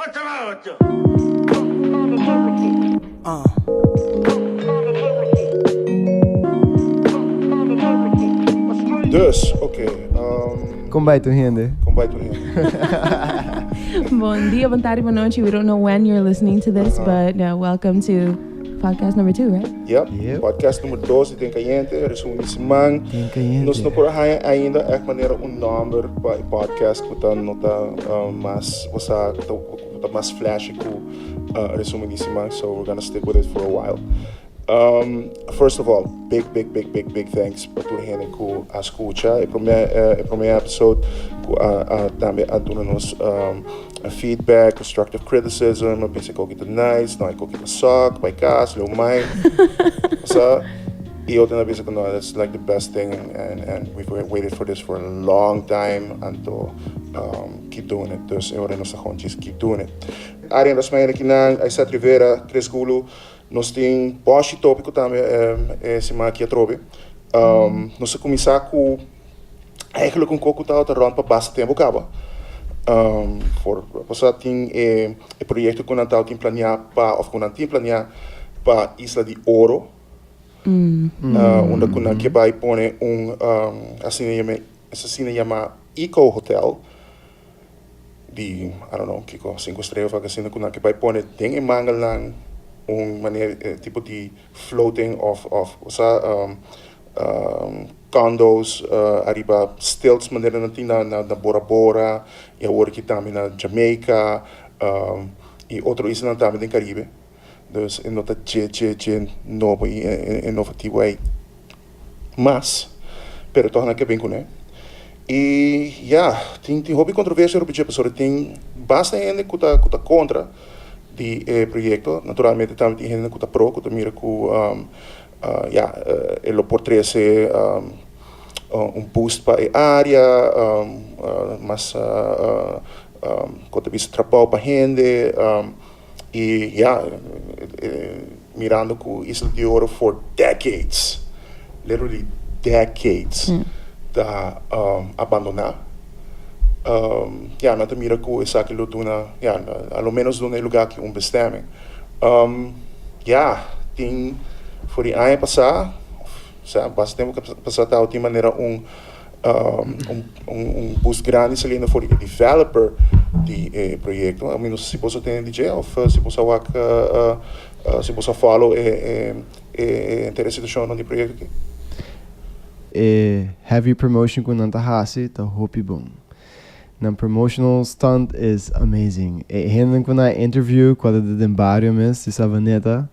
Dus, oké. Um, Kon bai tur hende? Kon bai tur hende? Bon dia, bon tardi, bon nochi. We don't know when you're listening to this, but welcome to podcast number 2, right? Yep. Yep. Podcast nummer 2 di Den Cayente, resumen di siman. Den Cayente. Nos no por a haña ainda echt manera un nomber pa e podcast ku ta no ta mas, o sea, ku ta, ku ta mas flashy ku resumen di siman, so we're gonna stick with it for a while. First of all, big, big, big, big, big thanks pa tur hende ku a skucha e prome, e prome episode, ku a, a tambe a duna nos feedback, constructive criticism, a bisa koki ta nice, no e koki ta suck, bai kas, leu mai. Sa, i otro a bisa ku no, that's like the best thing and, and we've waited for this for a long time, anto keep doing it. Dus e ora nos ta gewoon just keep doing it. Arjen Rasmijn akinan, Aysette Rivera, Chris Gulu. Nos tin boshi tópiko tambe e siman aki atrobe. Nos a kuminsá ku eigenlijk un kos ku tabata rònt pa basta tempu kaba. For pasobra tin e proyekto ku nan tabatin planiá pa òf ku nan tin planiá pa Isla di Oro, unda ku nan ke bai pone un asina yama asina yama eco hotel. Di, I don't know, kiko, sinku strea of algo asina ku nan ke bai pone den e mangelnan un manera, tipo di floating of osea condos ariba stilts manera nan tin na Bora Bora i awor aki tambe na Jamaica i otro islanan tambe den Caribe. Dus e no ta dje dje dje nobo i inovativo ei. Mas, pero tòg nan ke bin kuné. I ya, tin tin hopi kontroversia riba dje pasobra tin basta hende ku ta ku ta kontra di e proyekto. Naturalmente tambe tin hende ku ta pro, ku ta mira ku ya, e lo por trese un boost pa e área, mas kon ta bisa trabou pa hende. I ya, mirando ku Isla di Oro for decades, literally decades, ta abandoná, ya, nan ta mira ku esaki lo duna, ya, a lo ménos duna e lugá aki un bestemming. Ya, tin for di aña pasá, osea, basta tempu pasá tabatin manera un. Un boost grandi saliendo for di e developer di e proyecto. Ami no sa si boso a tende di dje of si boso a wak, si boso a follow e henter e situacion di e proyecto aki. E heavy promotion cu nan ta haci ta hopi bon. Nan promotional stunt is amazing. E hendenan ku nan a interview ku a ta den bario mes di Savaneta,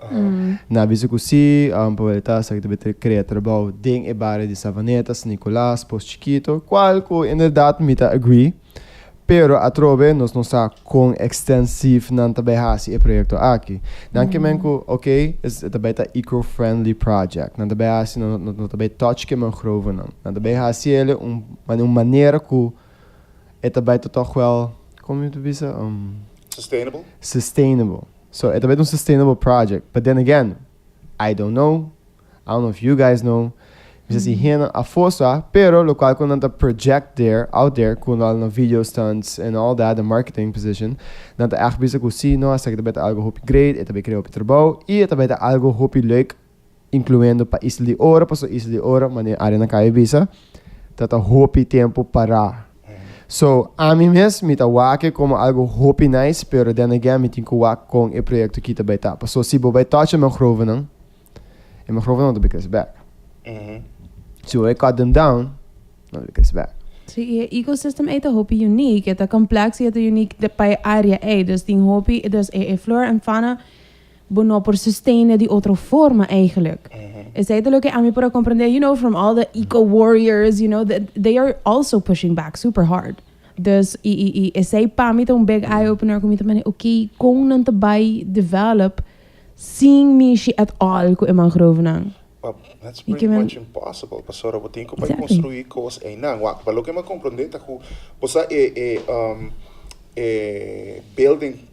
nan a bisa ku si, pa e ta esaki ta bay krea trabou den e bario di Savaneta, San Nicolas, Pos Chikito, kual ku inderdat mi ta agree, pero atrobe nos no sa kon extensief nan ta bay hasi e proyekto aki. Nan ke men ku ok, e ta bay ta eco friendly project, nan ta bay hasi, nan no ta bay touch ke mangrovenan, nan ta bay hasi el un manera ku e ta bai ta tòg wèl, kon mi ta bisa? Sustainable? Sustainable. So e ta bai ta un sustainable project. But then again, I don't know, I don't know if you guys know, mi sa si hende afó sa, pero lokual ku nan ta project there, out there, ku nan nan video stunts and all that, the marketing position, nan ta ègt bisa ku si, no, esaki ta bai ta algu hopi great, e ta bai krea hopi trabou i e ta bai ta algu hopi leuk incluyendo pa Isla di Oro, pasobra Isla di Oro, manera Arjen a caba bisa, ta ta hopi tempo para. So, ami mes mi ta wak e como algo hopi nice, pero then again mi tin cu wak con e proyecto aki ta bay ta. Pasobra si bo bay touch e mangrovenan, e mangrovenan no ta bay crece back. Si bo bay cut them down, no ta bay crece back. Sí, i e ecosystem ei ta hopi unique, e ta complex i e ta unique pa e area ei. Dus tin hopi, dus e flora en fauna Bo no por sustene di otro forma eigenlijk. Esei ta loke ami por a comprende, you know, from all the eco warriors, you know, they are also pushing back super hard. Dus, i, i, i esei pa mi ta un big eye opener ku mi ta mane, ok, kon nan ta bai develop sin mishi at all ku e mangrovenan? Well, that's pretty much impossible, pasobra bo tin ku bai konstruí kos einan. Wak, pa loke mi a komprondé ta ku bo sa e, e, e building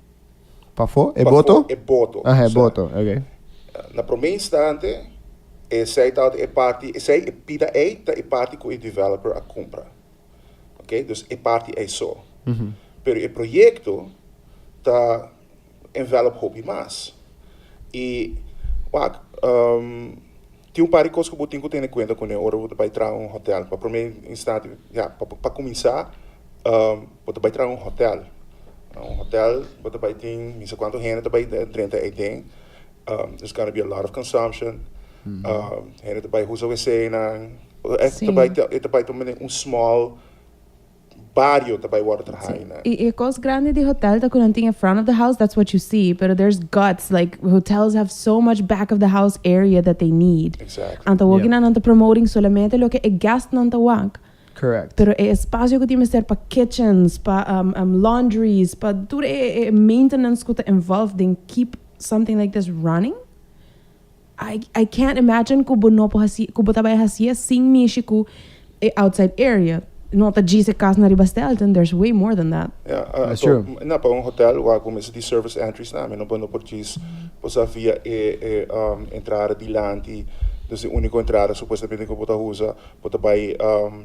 Pafó? E boto? Pafó e boto. Aha, e boto, ok. Na promé instante, esei tabata e parti, esei, e pida ei ta e parti ku e developer a kumpra. Ok, dus e parti ei so. Pero e proyekto ta envelop hopi mas. I wak, tin un par di kos ku bo tin ku tene kuenta kuné ora bo ta bai traha un hotel. Pa promé instante, ya, pa kuminsá, bo ta bai traha un hotel. Un hotel bo ta bai tin mi sa kuantu hende ta bai drenta eiden. There's gonna be a lot of consumption. Hende ta bai usa wc-nan. E ta bai, e ta bai ta un small bario ta bai wòrdu traha einan. I e kos grandi di hotel ta ku nan tin e front of the house, that's what you see, pero there's guts, like hotels have so much back of the house area that they need. Exactly. Anto Yeah. wokinan nan ta promoting solamente loke e guestnan ta wak. Correct. Pero e espacio ku tin mester pa kitchens, pa laundries, pa tur e maintenance ku ta involved den keep something like this running, I I can't imagine ku bo no por hasi ku bo ta bai hasié sin mishi ku e outside area. No ta djis e kas na riba Stelten, there's way more than that. Ja, That's anto true. na pa un hotel wak bo mester di service entries tambe, no bo no por djis bo sa via e e entrada dilanti, dus e unico entrada supuestamente ku bo ta usa bo ta bai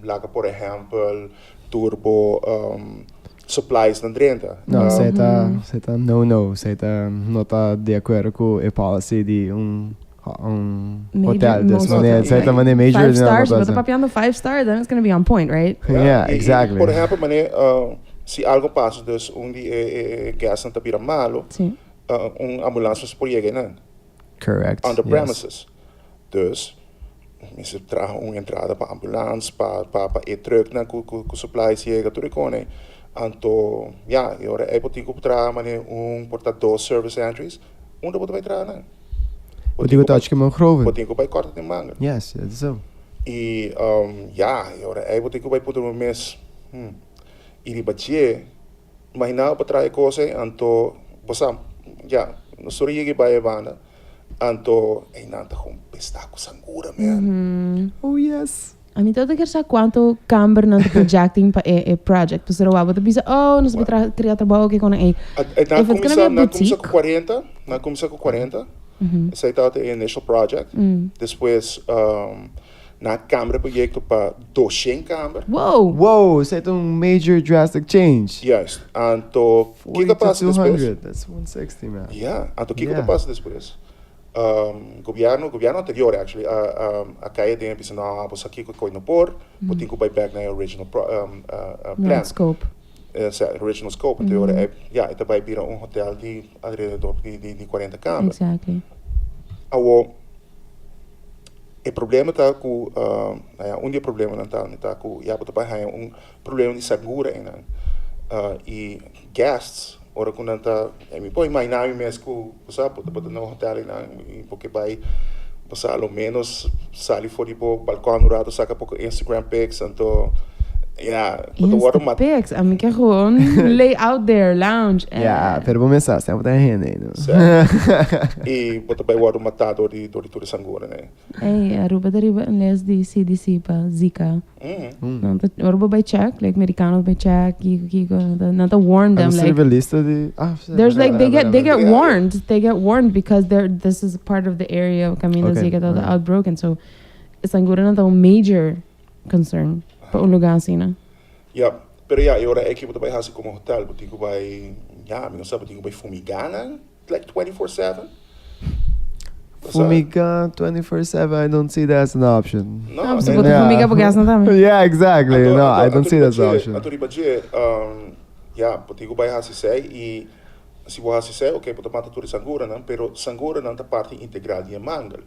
laga por ehempel tur bo supplies nan drenta. No, esei ta, esei ta no no, esei ta no ta di akuerdo ku e policy di un un hotel. Dus manera, esei ta manera major Five stars, bo ta papiando five star, then it's gonna be on point, right? Yeah, exactly. Por ehempel, manera si algo pasa, dus un di e guestnan ta bira malo, un ambulans mester por yega einan. Correct, On the yes. premises. Dus mester traha un entrada pa ambulans, pa pa pa e trucknan ku ku ku supplies yega tur e kone. Anto ya, e ora ei bo tin ku traha manera un por ta dos service entries, unda bo ta bai traha nan? Bo tin ku touch ku mangroven. Bo tin ku bai kòrta den mangel. Yes, dat is zo. I ya, e ora ei bo tin ku bai puntra bo mes, hmm, i riba dje Imaginá bo traha e kos ei, anto bo sa, ya, nos tur a yega i bai e banda, anto einan ta kon pestá ku sangura, man. Oh yes! Ami ta kier sa kuantu kamber nan ta projecting pa e e project. Pasobra wou bo ta bisa, oh, nos a traha kria trabou ke konan ei. Nan If it's gonna be kuminsá, a nan kuminsá ku boutique. kuarenta, nan kuminsá ku kuarenta, esei tabata e initial project. Despues Nan a cambia e proyecto pa doshen camber. Wow! Wow, esei ta un major drastic change. Juist. Anto, kiko a 40 to pasa despues? 200, that's 160 man. Ja, anto kiko ta Yeah. pasa despues? Gobierno, gobierno anterior actually, a a a cay aden a bisa no, bo sa kiko koe no por, bo tin cu bay back na e original pro plan. Right scope. Sa, original scope. Anto e ora e, ja, e ta bay bira un hotel di alrededor di di di cuarenta camber. Exactly. Awo, E problema ta ku, nou ja, un di e problemanan ta ta ku ya bo ta bai haña un problema di sangura einan. I guests ora ku nan ta, mi por imaginá mi mes ku bo sa bo ta bo ta na un hotel einan i bo ke bai bo sa lo ménos sali for di bo balkon un rato saka poko Instagram pics anto ya bo ta wòrdu Insta pics, ami ke gewoon lay out there, lounge. Ya, pero bo mes sa, semper ta hende ei, no? I bo ta bai wòrdu matá dor di dor di tur e sangura nei. Ey, Aruba ta riba un les di CDC pa Zika. Nan ta, ora bo bai check, like mericano bai check, kiko kiko, nan ta, nan ta warn them Nan like. riba lista di, ah, sí, There's like, they get, they get Yeah. warned, they get warned because they're, this is part of the area caminda Okay, Zika ta alright. outbroken. So, sangura nan ta un major concern pa un lugar asina. Ya, pero ya, e ora ey ki bo ta bai hasi komo hotel, bo tin ku bai, ya, mi no sa, bo tin ku bai fumigá nan like 24/7. Fumigá 24/7, I don't see that as an option. No, No, bo ta fumigá pa gas nan tambe. Yeah, exactly. No, I don't see that as an option. Anto riba dje, ya, bo tin ku bai hasi esei i si bo hasi esei, ok, bo ta mata tur e sanguranan, pero sanguranan ta parti integral di e mangel.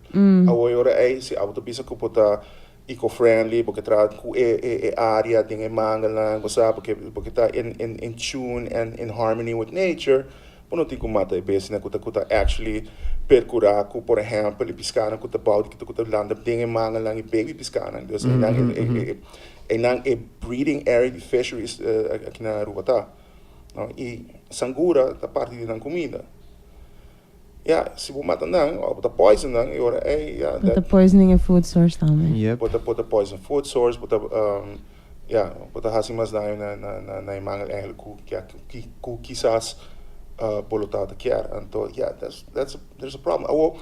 Awor e ora ey, si abo ta bisa ku bo ta eco-friendly, bo ke traha ku e e e area den e mangelnan, bo sa, bo ke bo ke ta in in in tune and in harmony with nature, bo no tin ku mata e bestianan ku ta ku ta actually percura ku por ehempel e piskanan ku ta bou di ku ta landa den e mangelnan e baby piskanan, dus einan e e einan e breeding area di fisheries aki na Aruba ta, no, i sangura ta parti di nan kuminda. Ya, si bo mata nan, o bo ta poison nan, e ora ey, ya, Bo ta poisoning e food source tambe. Yep. Bo ta, bo ta poison food source, bo ta, ya, bo ta haci mas daño na, na, na, na e mangel eigenlijk cu, ya, cu, cu kisas bo lo tabata kier. Anto, ya, that's, that's, there's a problem. Awor,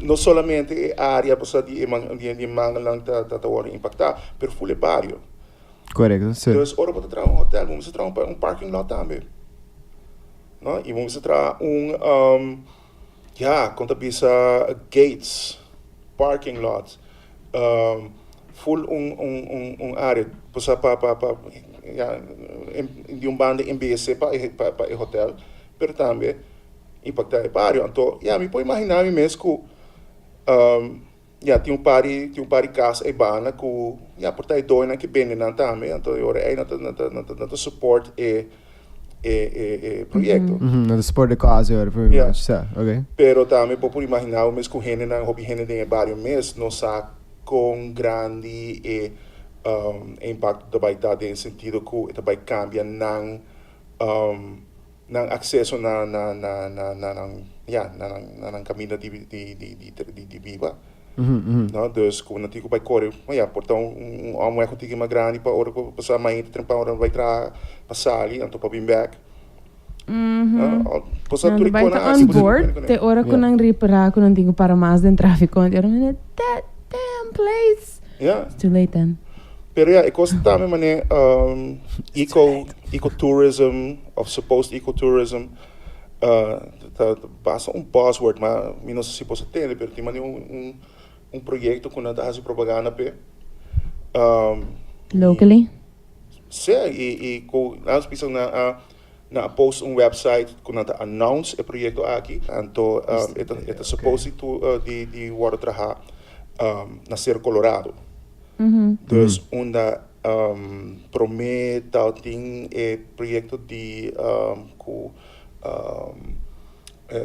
no solamente e area pasobra di e man, di e mangelnan ta, ta, ta worde impacta, pero ful e bario. Correcto, sí. Dus ora bo ta traha un hotel, bo mester traha un, un parking lot tambe. No? I bo mester traha un, um, ya, kon ta bisa gates, parking lot, um, full un, un, un, un área, bo sa pa, pa, pa, ya, di un banda embellece pa e, pa, pa e hotel, pero tambe impacta e bario. Anto, ya, mi por imagina mi mes ku, um, Ya, tin un par di, tin un par di kas eibanda ku, ya, por ta e doñonan ke bende nan tambe, anto e ora ei nan ta, nan ta, nan ta, nan ta support e, e, e, e proyekto. Nan ta support e cause e ora, pretty Ya. much. Sa, ok. Pero tambe bo por imaginá bo mes ku hendenan, hopi hende den e bario mes no sa kon grandi e, e impakto ta bai ta den sentido ku e ta bai kambia nan, nan akseso na na na na na nan ya na nan na nan kaminda di di di di di di biba no dus ku nan tin ku bai kore ya por ta un un òmweg un tiki mas grandi pa ora ku pasá mainta trempan ora nan bai traha pa sali anto pa bin bèk Nan ta bai ta on board te ora ku nan ripará ku nan tin ku para mas den tráfiko anto ora nan that damn place it's too late then. Pero ya, e kos ta tambe manera eco, ecotourism of supposed ecotourism ta basta un buzzword, ma mi no sa si bo sa tende, pero tin manera un un proyecto ku nan ta hasi propaganda p'e. Locally? Sí, i i ku nan a bisa nan a nan a post un website ku nan ta announce e proyecto aki, anto e ta e ta supposed to di di wòrdu traha na Cerro Colorado. Dus unda promé ta tin e proyekto di ku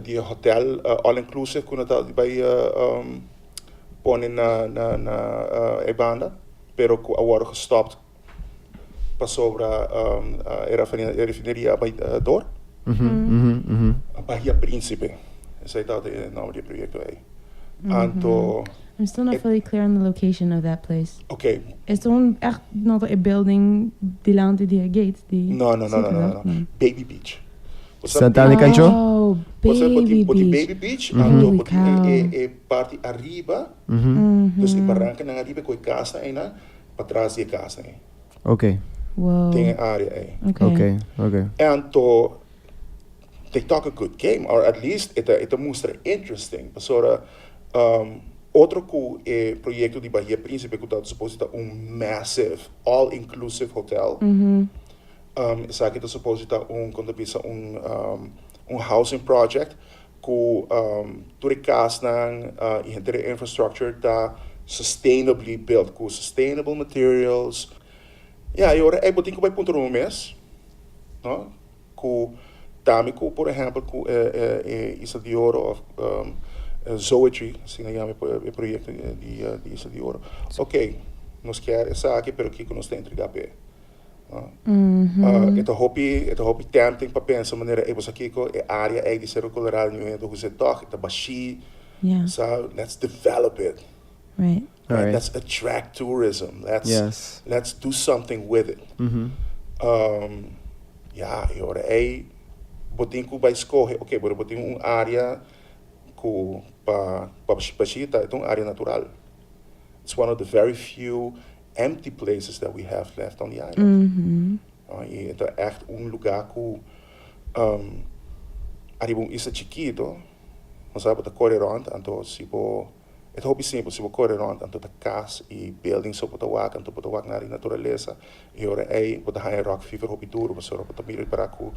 di e hotel all inclusive ku nan ta bai pone na na na e banda pero ku a wòrdu gestopt pasobra e refineria a bai dor. Bahia Príncipe esei tabata e nòmber di e proyekto ei. Anto. I'm still not fully clear on the location of that place. Ok. Es un echt no ta e building dilanti di e gate di No, no, no, no, no, no. Baby Beach. Santana di Cancho? Oh, Baby Bo tin Baby Beach, anto bo tin e parti ariba, dus e barankanan ariba ku e kasnan einan, patras di e kasnan ei. Ok. Wow. Den e area ei. Ok. Ok, ok. Anto they talk a good game or at least e ta e ta mustra interesting pasobra otro ku e proyekto di Bahia Principe ku ta supose ta un massive all inclusive hotel esaki ta supose ta un kon ta bisa un un housing project ku tur e kasnan i henter e infrastructure ta sustainably built ku sustainable materials ya e ora ei bo tin ku bai puntra bo mes no. Ku tambe ku por ehèmpel ku e Isla di Oro òf Zoetry, asina yama e proyekto di Isla di Oro. Oké, nos kier esaki pero kiko nos ta entregá p'e? E ta hopi e ta hopi tempting pa pensa manera ey bo sa kiko e área ey di Cerro Colorado niun hende ta usa tòg, e ta bashí, sa let's develop it. Right. Let's attract tourism. Let's let's do something with it. Ya, e ora ei bo tin ku bai skohe, oke, pero bo tin un área ku pa pa bashita e ta un área natural. It's one of the very few empty places that we have left on the island. I e ta ègt un lugá ku ariba un isla chikito, bo sa bo ta kore rònt, anto si bo E ta hopi simpel, si bo kore rond anto ta kas i building so bo ta wak, anto bo ta wak na di naturalesa i ora ei bo ta haña rock fever hopi duru pasobra bo ta mira i para ku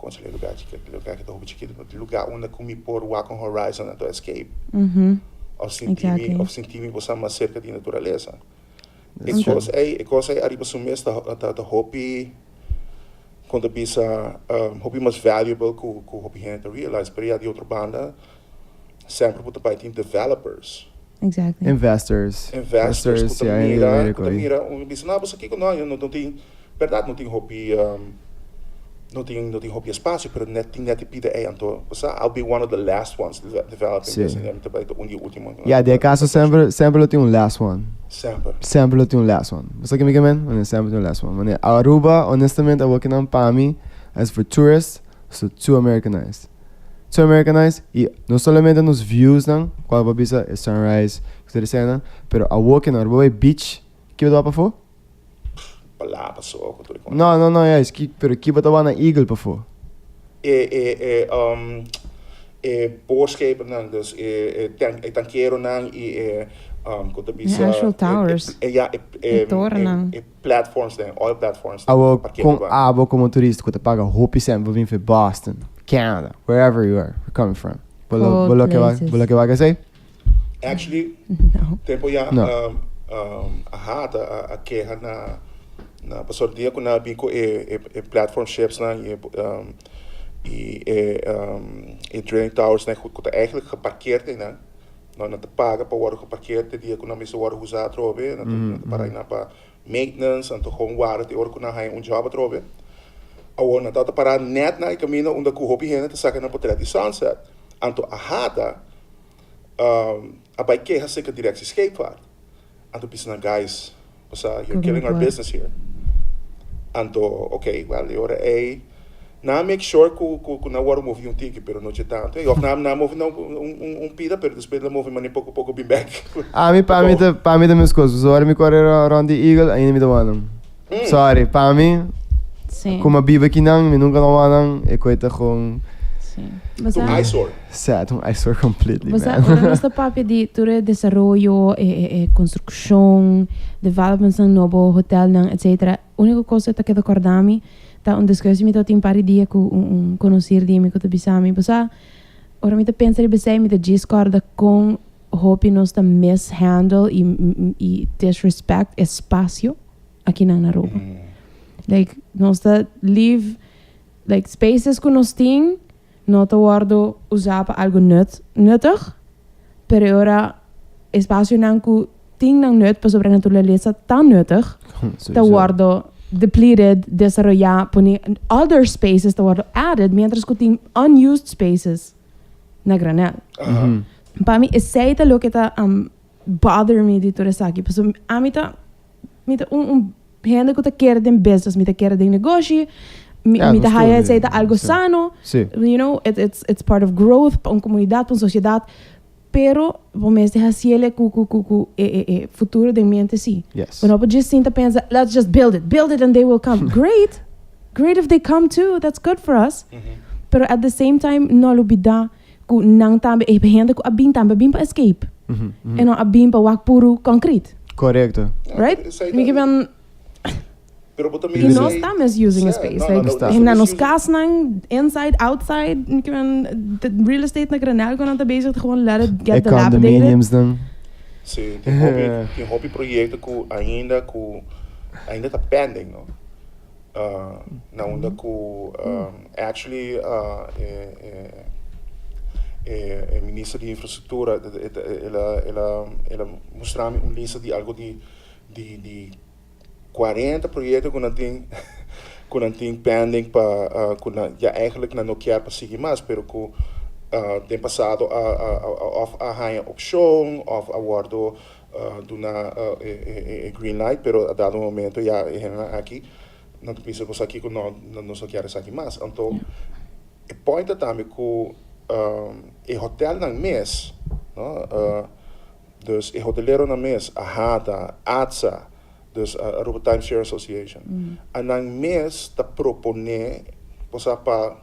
konsele lugar chikito, lugar aki ta hopi chikito, lugar unda ku mi por wak un horizon anto escape of sinti mi of sinti mi bo sa mas serka di naturalesa. E kos ei e kos ei ariba su mes ta ta hopi kon ta bisa hopi mas valuable ku ku hopi hende ta realize pero ya di otro banda Semper bo ta bai tin developers. Exactly. Investors. Investors ku ta mira, ku ta mira un bisa no boso kiko no no tin berdad no tin hopi no tin no tin hopi espacio pero net tin net e pida ey anto bo sa I'll be one of the last ones developing this mi ta bai ta un di e ultimo. Ya den e caso semper semper lo tin un last one. Semper. Semper lo tin un last one. Bo sa ke mi ke men? Wanneer semper tin un last one. Wanneer Aruba honestamente awor kinan pa mi as for tourists so too Americanized. Too Americanized y no solamente nos views nan cual bo a bisa e sunrise cu tur esey nan pero awor ke nan Aruba bay beach ki bo ta wak pafo? Palapa so cu tur e No no no juist ki pero ki bo ta wak na Eagle pafo? E boorschepennan, dus e tankeronan y e con ta bisa E actual towers. Ja, E torennan. E platforms den, oil platforms. Awo, con abo como turista cu ta paga hopi cent pa bin for Boston, Canada, wherever you are coming from. Bo lo, bo lo ke Cold bo lo ke wak esey? Actually, No. tempo ya No. A hata a keha na pasobra dia cu nan a bin cu e platform ships nan y e drilling towers nan cu ta eigenlijk geparkeerd eynan, no nan ta paga pa wordo geparkeerd te dia cu nan mester wordo usa atrobe, nan ta para eynan pa maintenance, anto gewoon warda te ora cu nan haya un job atrobe. Awor nan tabata para net na e caminda unda cu hopi hende ta saca nan potret di sunset, anto a hata a bai keha cerca Directie Scheepvaart. Anto bisa nan, Guys, bosa, you're killing our business here. Anto, ok, well, e ora ei nan a make sure ku ku nan wòrdu movi un tiki, pero no dje tantu. Ei, òf nan nan a movi nan un pida, pero despues nan a movi manera poko poko bin bèk. Ami, pa mi ta, pa mi ta meskos. Pasobra ora mi kore rònt di Eagle, ainda mi ta wak nan. Sorry, pa mi, Sí. ku mi a biba akinan, mi nunka no wak nan, e koi ta gewoon Sí. Un Bosa, eyesore. sad, un eyesore completely, bosa, man. ora nos ta papia di tur e desaroyo, e construccion, developmentsnan nobo, hotelnan, etcetera, unico cos cu ta keda corda mi ta un discussie mi tabatin un par di dia cu un conocir di mi cu ta bisa mi, bosa, ora mi ta pensa riba esey mi ta djis corda con hopi nos ta mishandle y disrespect e spacio akinan na Aruba. Like, nos ta leave, like, spaces ku nos tin no ta wòrdu usá pa algu nut, nuttig, pero e ora espasionan ku tin nan nut pasobra e naturalesa ta nuttig, ta wòrdu depleted, desaroyá, pone other spaces ta wòrdu added, mientras ku tin unused spaces na granel. Pa mi esei ta loke ta bother mi di tur esaki, pasobra ami ta Mi ta un un hende ku ta kere den business, mi ta kere den negoshi, mi, Ja, mi ta nos haya tur, esei ta algo sí. sano. Sí. You know, it's part of growth pa un komunidat, pa un sosiedat. Pero bo mester hasiele ku ku ku ku e e e futuro den mente sí. Yes. Bo no por djis sinta pensa, let's just build it and they will come. Great! Great if they come too, that's good for us. Pero at the same time no lubida ku nan tambe, e hende ku a bin tambe a bin pa escape. E no a bin pa wak puru concrete. Korekto. Right? Mi ke ben Pero bo ta I mira nos esei ta misusing a space. No, no, Like, no, ta. na nos kasnan, inside, outside, mi ke ben de real estate na Grenel ku nan ta bezig ta gewoon let it E get dilapidated. condominiums nan. Sí, tin hopi proyecto ku ainda ku ainda ta pending, no? Na unda ku actually e minister di infrastructura el a mustra mi un lista di algo di di 40 proyecto ku nan tin ku nan tin pending pa ku nan ya eigenlijk nan no kier pa sigui mas pero ku den pasado a of a haña opcion of a wordo duna e green light pero a dado momento ya e hendenan aki nan ta bisa bo sa kiko no nos no kier esaki mas anto e point ta tambe ku e hotelnan mes no dus e hoteleronan mes AHATA, ATSA dus Aruba Time Share Association a nan mes ta propone bo sa pa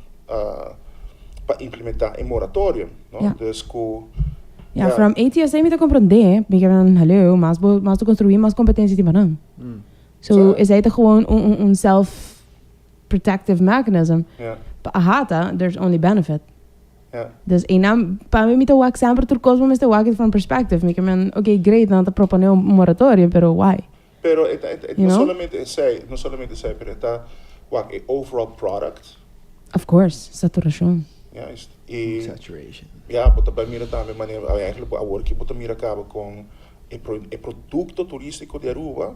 pa implementa e moratorium no dus ku Ja, from ATSA mi ta comprende, mi ke nan hallo, mas bo mas ta construi mas competencia tin pa nan. So esei ta gewoon un self protective mechanism. Pa AHATA there's only benefit. Dus einan pa mi mi ta wak semper tur cos bo mester wak it from perspective. Mi ke men ok great nan ta propone un moratorium pero why? Pero e ta no solamente esei, no solamente esei pero e ta wak e overall product. Of course, saturacion. Juist. Y Saturation. Ja, bo ta bai mira tambe manera, eigenlijk bo awor ki bo ta mira caba con e e producto turistico di Aruba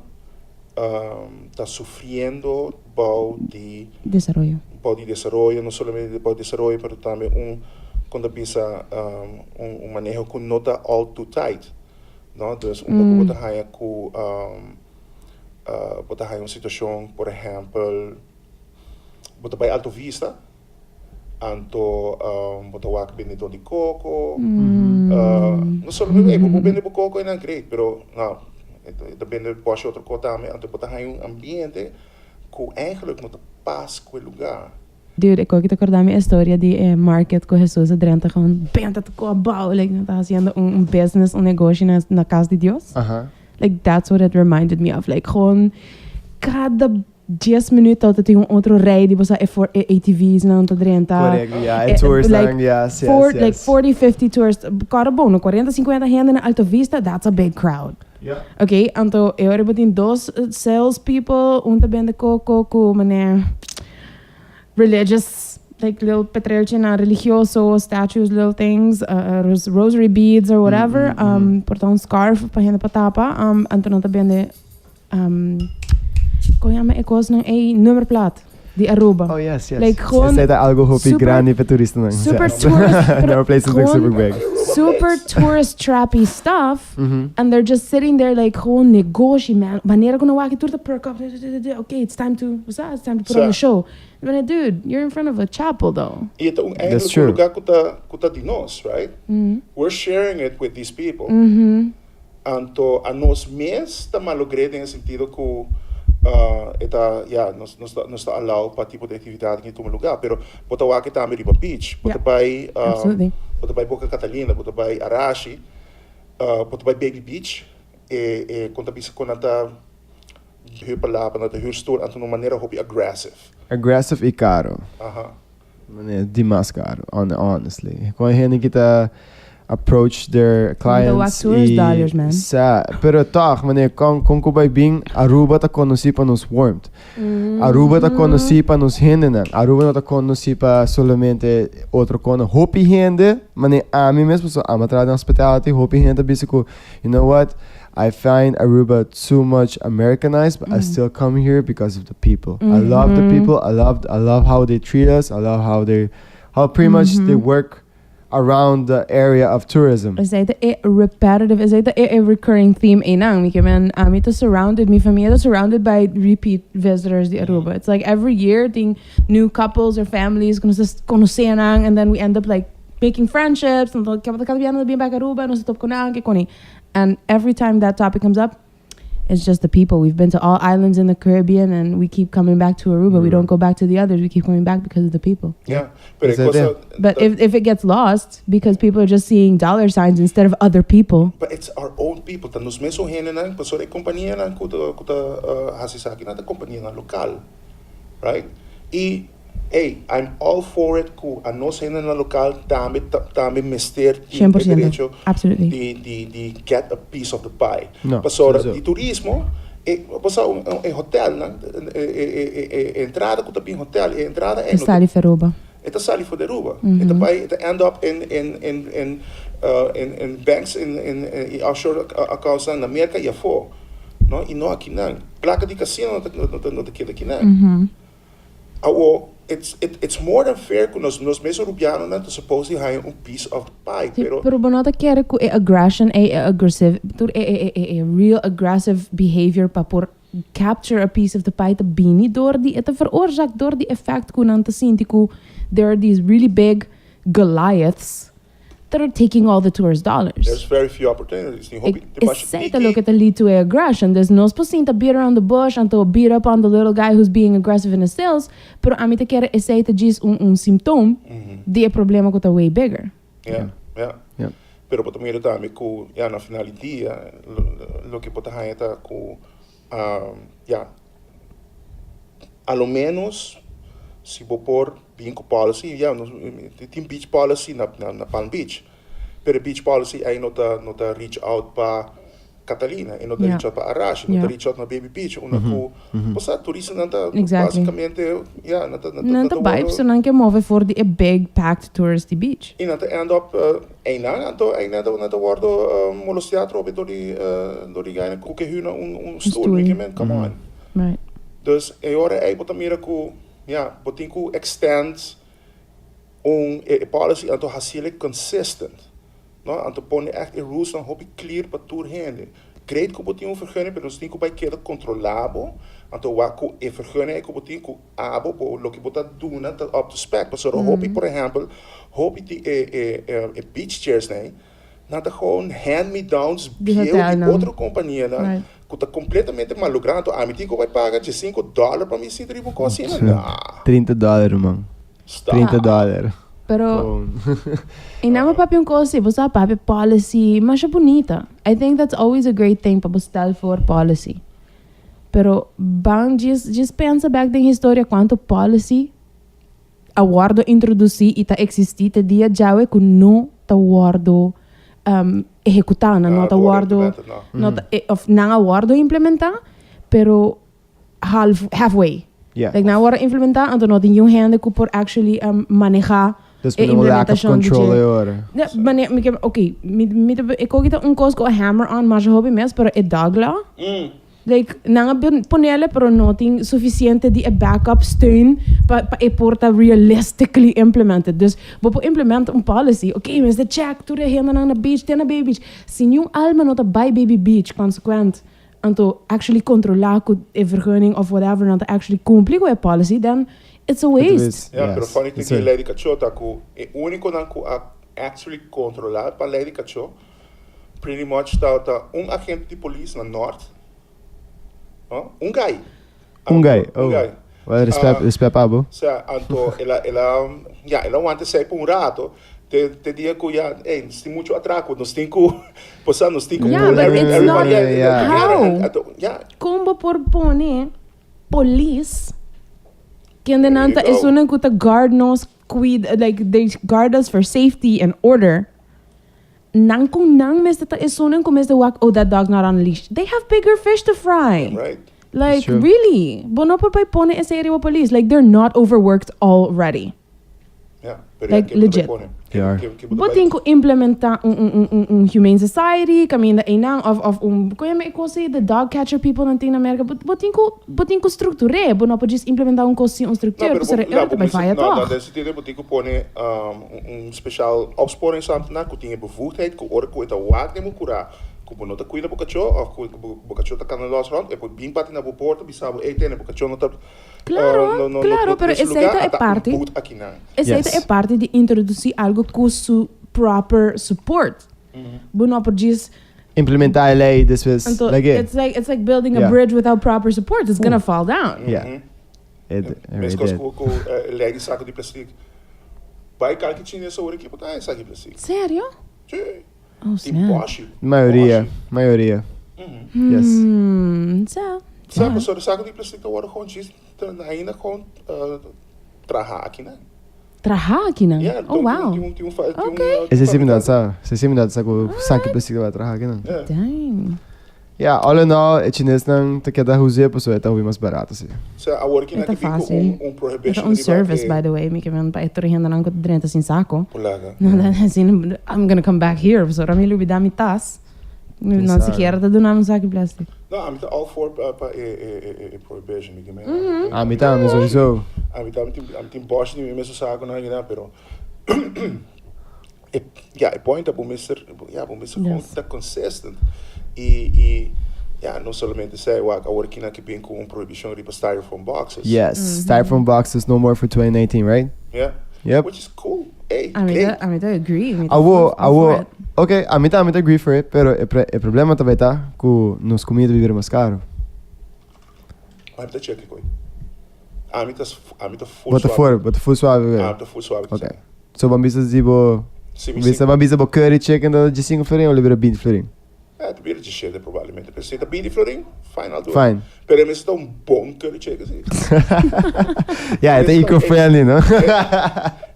ta sufriendo bou di Desaroyo. Bou di desaroyo, no solamente bou di desaroyo pero tambe un, con ta bisa, un maneho cu no ta all too tight. No, dus unda ku bo ta haña ku bo ta haña un situashon, por ehèmpel, bo ta bai Alto Vista, anto bo ta wak bendedó di koko, no solamente bo por bende bo koko einan great, pero no, e ta bende bòshi otro kos tambe, anto bo ta haña un ambiente ku eigentlik no ta pas ku e lugá. Dude, e koki ta korda mi e storia di e market ku Hesus a drenta gewoon benta tur ko abou, like nan ta hasiendo un un business, un negoshi na na kas di Dios. Aha. Like that's what it reminded me of, like gewoon kada dies minuut ta tin un otro rij di bosa e for e ATV's nan ta drenta. Correcto, ja, e tours like, nan, yes, yes, for, yes. Like 40, 50 tourists, kòrda bon, no 40, 50 hende na Alto Vista, that's a big crowd. Ja. Ok, anto e ora bo tin dos sales people, un ta bende koko ku manera religious, like little petreltjenan religioso, statues, little things, rosary beads or whatever, por ta un scarf pa hende pa tapa, anto nan ta bende Kon yama e kosnan ei? Nummerplaat di Aruba. Oh yes, yes. Like gewoon Esei ta algo hopi super- grandi pa turistanan. super Yes. tourist- pero Number plates is like super gewoon big. Super tourist trappy stuff. And they're just sitting there like gewoon negoshi man. Wanneer ku nan wak tur ta perk up. Okay, it's time to, what's that? It's time to put on Sa. the show. But dude, you're in front of a chapel though. I e ta un That's eigenlijk un true. lugar ku ta ku ta di nos, right? We're sharing it with these people. Anto anos mes ta malogr'é den e sentido ku e ta, ya, nos nos ta nos ta allow pa tipo di aktividat aki tuma lugá, pero bo ta wak tambe riba beach, bo ta bai bo ta bai Boca Catalina, bo ta bai Arashi, bo ta bai Baby Beach, e e kon ta bisa kon nan ta hür palabra, nan ta hür stoel, anto na un manera hopi aggressive. Aggressive i karo. Aha. Manera dimas caro, honestly. Con e hende ki ta approach their clients tourist y dollars, man. Sa, pero toch, manera con con cu bay bin, Aruba ta conoci pa nos warmth. Aruba ta conoci pa nos hendenan. Aruba no ta conoci pa solamente otro cono. Hopi hende, manera ami mes, pasobra ami a traha den hospitality, hopi hende ta bisa cu, you know what, I find Aruba too much Americanized, but I still come here because of the people. I love the people. I love I love how they treat us. I love how they how pretty much they work around the area of tourism. Esei ta e repetitive, esei ta e e recurring theme einan. Mi ke men ami ta surrounded, mi famia ta surrounded by repeat visitors di Aruba. It's like every year tin new couples or families ku nos ta konosé nan and then we end up like making friendships. Anto kada bia nan ta bin bek Aruba, nos ta top ku nan, ke koni. And every time that topic comes up, it's just the people. We've been to all islands in the Caribbean and we keep coming back to Aruba. We don't go back to the others. We keep coming back because of the people. Yeah, pero e Is that cosa it? But if, if it gets lost because people are just seeing dollar signs instead of other people. But it's our own people. Ta nos mesun hendenan, pasobra e kompanianan ku ta ku ta hasi esaki nan ta kompanianan lokal. Right? I Ey, I'm all for it cu a nos hendenan local tambe ta tambe mester tin Cien por e ciento. derecho Absolutely. di di di get a piece of the pie. No, Pasobra sowieso. di turismo e bo sa un e hotelnan e e e e entrada cu ta bin hotel e entrada E ey no ta sali for Aruba. e ta sali for di Aruba. E ta bay e ta end up in in in in in in banks in in in offshore accountsnan na Merca y afo no y no akinan. Placa di casino no ta no ta no ta keda akinan. Awor, it's it it's more than fair ku nos nos mes Arubianonan ta suppose di haña un piece of the pie, Sí, pero. pero bo no ta kere ku e aggression ei, e aggressive, tur e e e e real aggressive behavior pa por capture a piece of the pie ta bini door di, e ta veroorzaak door di e fact ku nan ta sinti ku there are these really big Goliaths that are taking all the tourist dollars. There's very few opportunities. Tin hopi, tin masha Esei ta tiki. loke ta lead to e aggression. Dus nos por sinta beat around the bush anto beat up on the little guy who's being aggressive in the sales, pero ami ta kere esei ta djis un un simptoom di e problema ku ta way bigger. Ja, ja. Ja. Pero bo ta mira tambe ku, ja, na final di dia, loke bo ta haña ta ku, ja, a lo menos si bo por bin ku policy, ya, nos tin beach policy na na Palm Beach, pero e beach policy ei no ta no ta reach out pa Catalina, e no ta reach out pa Arashi, no ta reach out na Baby Beach, unda ku bo sa turistanan ta basikamente, ya, nan ta nan ta Nan ta bai pasobra nan ke move for di e big packed touristy beach. I nan ta end up einan, anto einan nan ta wòrdu molestiá atrobe dor di dor di gainan ku ke hür un un stoel, mi ke men, come on. Right. Dus e ora ei bo ta mira ku, ya, bo tin ku extend un e policy anto hasiel consistent, no? Anto pone echt e rulesnan hopi clear pa tur hende. Great ku bo tin un vergunning pero nos tin ku bai keda kontrolá bo, anto wak ku e vergunning ei ku bo tin ku abo bo loke bo ta duna ta up to spec. Pasobra hopi por ehèmpel hopi di e e e beach chairs nan ei nan ta gewoon hand me downs Di bieu di hotelnan. otro kompanianan Right. ku ta kompletamente malográ. Anto ami tin ku bai paga diesinko dòler pa mi sinta riba un kos asina? Nah. 30 dòler ruman. Stop. 30 dollar. Pero y nan bo papia un cos si bo sa papia policy masha bunita. I think that's always a great thing pa bo stel voor policy. Pero ban djis djis pensa bek den historia cuanto policy a wordo introduci y ta existi te dia djawe cu no ta wordo ehecuta, nan no ta wordo no ta of nan a wordo implementa pero half halfway. Yeah. Like nan a wordo implementa anto no tin niun hende cu por actually maneha Dus e mi no lack of implementacion di control dje. e ora. Ja, mane mi ke ok mi mi ta e koki ta un cos cu a hammer on masha hopi mes pero e dog law Like, nan a ponele pero no tin suficiente di e backup steun pa pa e por ta realistically implemented. Dus bo por implementa un policy, ok, mester check tur e hendenan na beach, te na Baby Beach. Si niun alma no ta bai Baby Beach consequent, anto actually controla cu e vergunning of whatever nan ta actually cumpli cu e policy, then it's a waste. Ja, pero funny thing di e ley di cacho ta cu e uniconan cu a actually controla pa ley di cacho Pretty much ta ta un agente di polis na Noord. No? Un guy. Un guy, Un oh. guy. Well, respect, Ah, respect pa bo. Sa, anto el a, el a, ya, el a wanta esei pa un rato, te, te dia ku ya, ey, nos tin mucho atraco, nos tin ku, bo sa, nos tin ku Yeah, pull but every, it's not- everybody Yeah. together. How? Anto, ya, Kon bo por pone polis kende nan ta There you go. esunnan ku ta guard nos, cuida, like they guard us for safety and order. Nan ku nan mester ta esunnan ku mester wak oh that dog's not on a leash. They have bigger fish to fry. Right. Like That's true. really, bo no por bai pone esey riba polis. Like they're not overworked already. Ja, pero Like, ja, ke bo ta legit. pone? They are. Ke bo ta Bo bai- tin ku implementa un un un un un humane society kaminda einan of of un kon yama e kos ei the dog catcher people nan tin na Merka. Bo bo tin ku bo tin ku struktur'é. Bo no por djis implementa un kos sin un No, struktur pero pasobra bo, e no, ora ta bo bai mester, faya no, no, tòg. den sentido bo tin ku pone um, un, un speciaal opsporingsambtenaar ku tin e bevoegdheid ku ora ku e ta wak den bo kurá ku bo no ta kuida bo kachó òf ku bo, bo kachó ta kana lòs rònt e por bin parti na bo porta bisa bo, ey tene bo kachó no ta Claro, uh, no, no, no, claro, no pero ta den su esei lugá, ta e ata un parti. boet akinan. Esei ta Yes. e parti di introdusí algo ku su proper support. Bo no por djis Implementá e lei despues Anto, lag'é. it's like, it's like building a Yeah. bridge without proper support. It's gonna fall down. Yeah. It, it really Meskos did. ku ku e lei di sako di plastic. Bai kalki chines awor aki bo ta haña saki plastic. Serio? Sí. Oh, Tin snap. boshi. Mayoria, Boshi. mayoria. Yes. Hmm, sa. Sa, pasobra sako di plastic ta wòrdu gewoon djis ainda gewoon traha akinan. Traha akinan? Yeah, Oh, wow. tin un, tin un, tin un, Okay. Esei sí mi dat sa. Esei sí mi dat sa ku saki plastic ta bai traha akinan. Yeah. Dang. Ya, all in all, e chinesnan ta keda huz'é pasobra e ta hopi mas barato si. Sa, awor ki E nan ta ke bin ku fácil. un, un E ta prohibition un riba service, e by the way. Mi ke men pa e tur hendenan ku ta drenta sin sako. Polaga. No, dan asina, I'm gonna come back here pasobra mi lubida mi tas. Mi no Exacto. sikiera ta duna mi un saki plastic. No, ami ta all for pa pa e e e e prohibition, mi ke men. Ami tambe, sowieso. Ami tambe tin ami tin boshi di mi mes sakonan aki nan, pero e ya e point ta bo mester ya bo mester gewoon Yes. ta consistent y y ya no solamente esei wak awor kinan ke bin ku un prohibicion riba styrofoam boxes. Yes, styrofoam boxes no more for 2019, right? Yeah. Yep. Which is cool. Ey, Ami great. ta, ami ta agree. Mi ta Awo, full, all for awo, it. ok, ami ta, ami ta agree for it, pero e pre, e problema ta bay ta ku nos comida ta bira mas caro. Ami ta check koe. Ami ta, ami ta full Bo ta suave. for, bo ta full suave koe. Ami ta full suave. Ok. So ban bisa di bo, Si mi bisa, si, ban bisa bo curry chicken ta 15 florin o lo bira 20 florin? eh, ta bira 17 probablemente. Pero si ta 20 florin, fine, I'll do it. Fine. Pero e mester ta un bon curry chicken, si. Ja, e ta eco-friendly, no?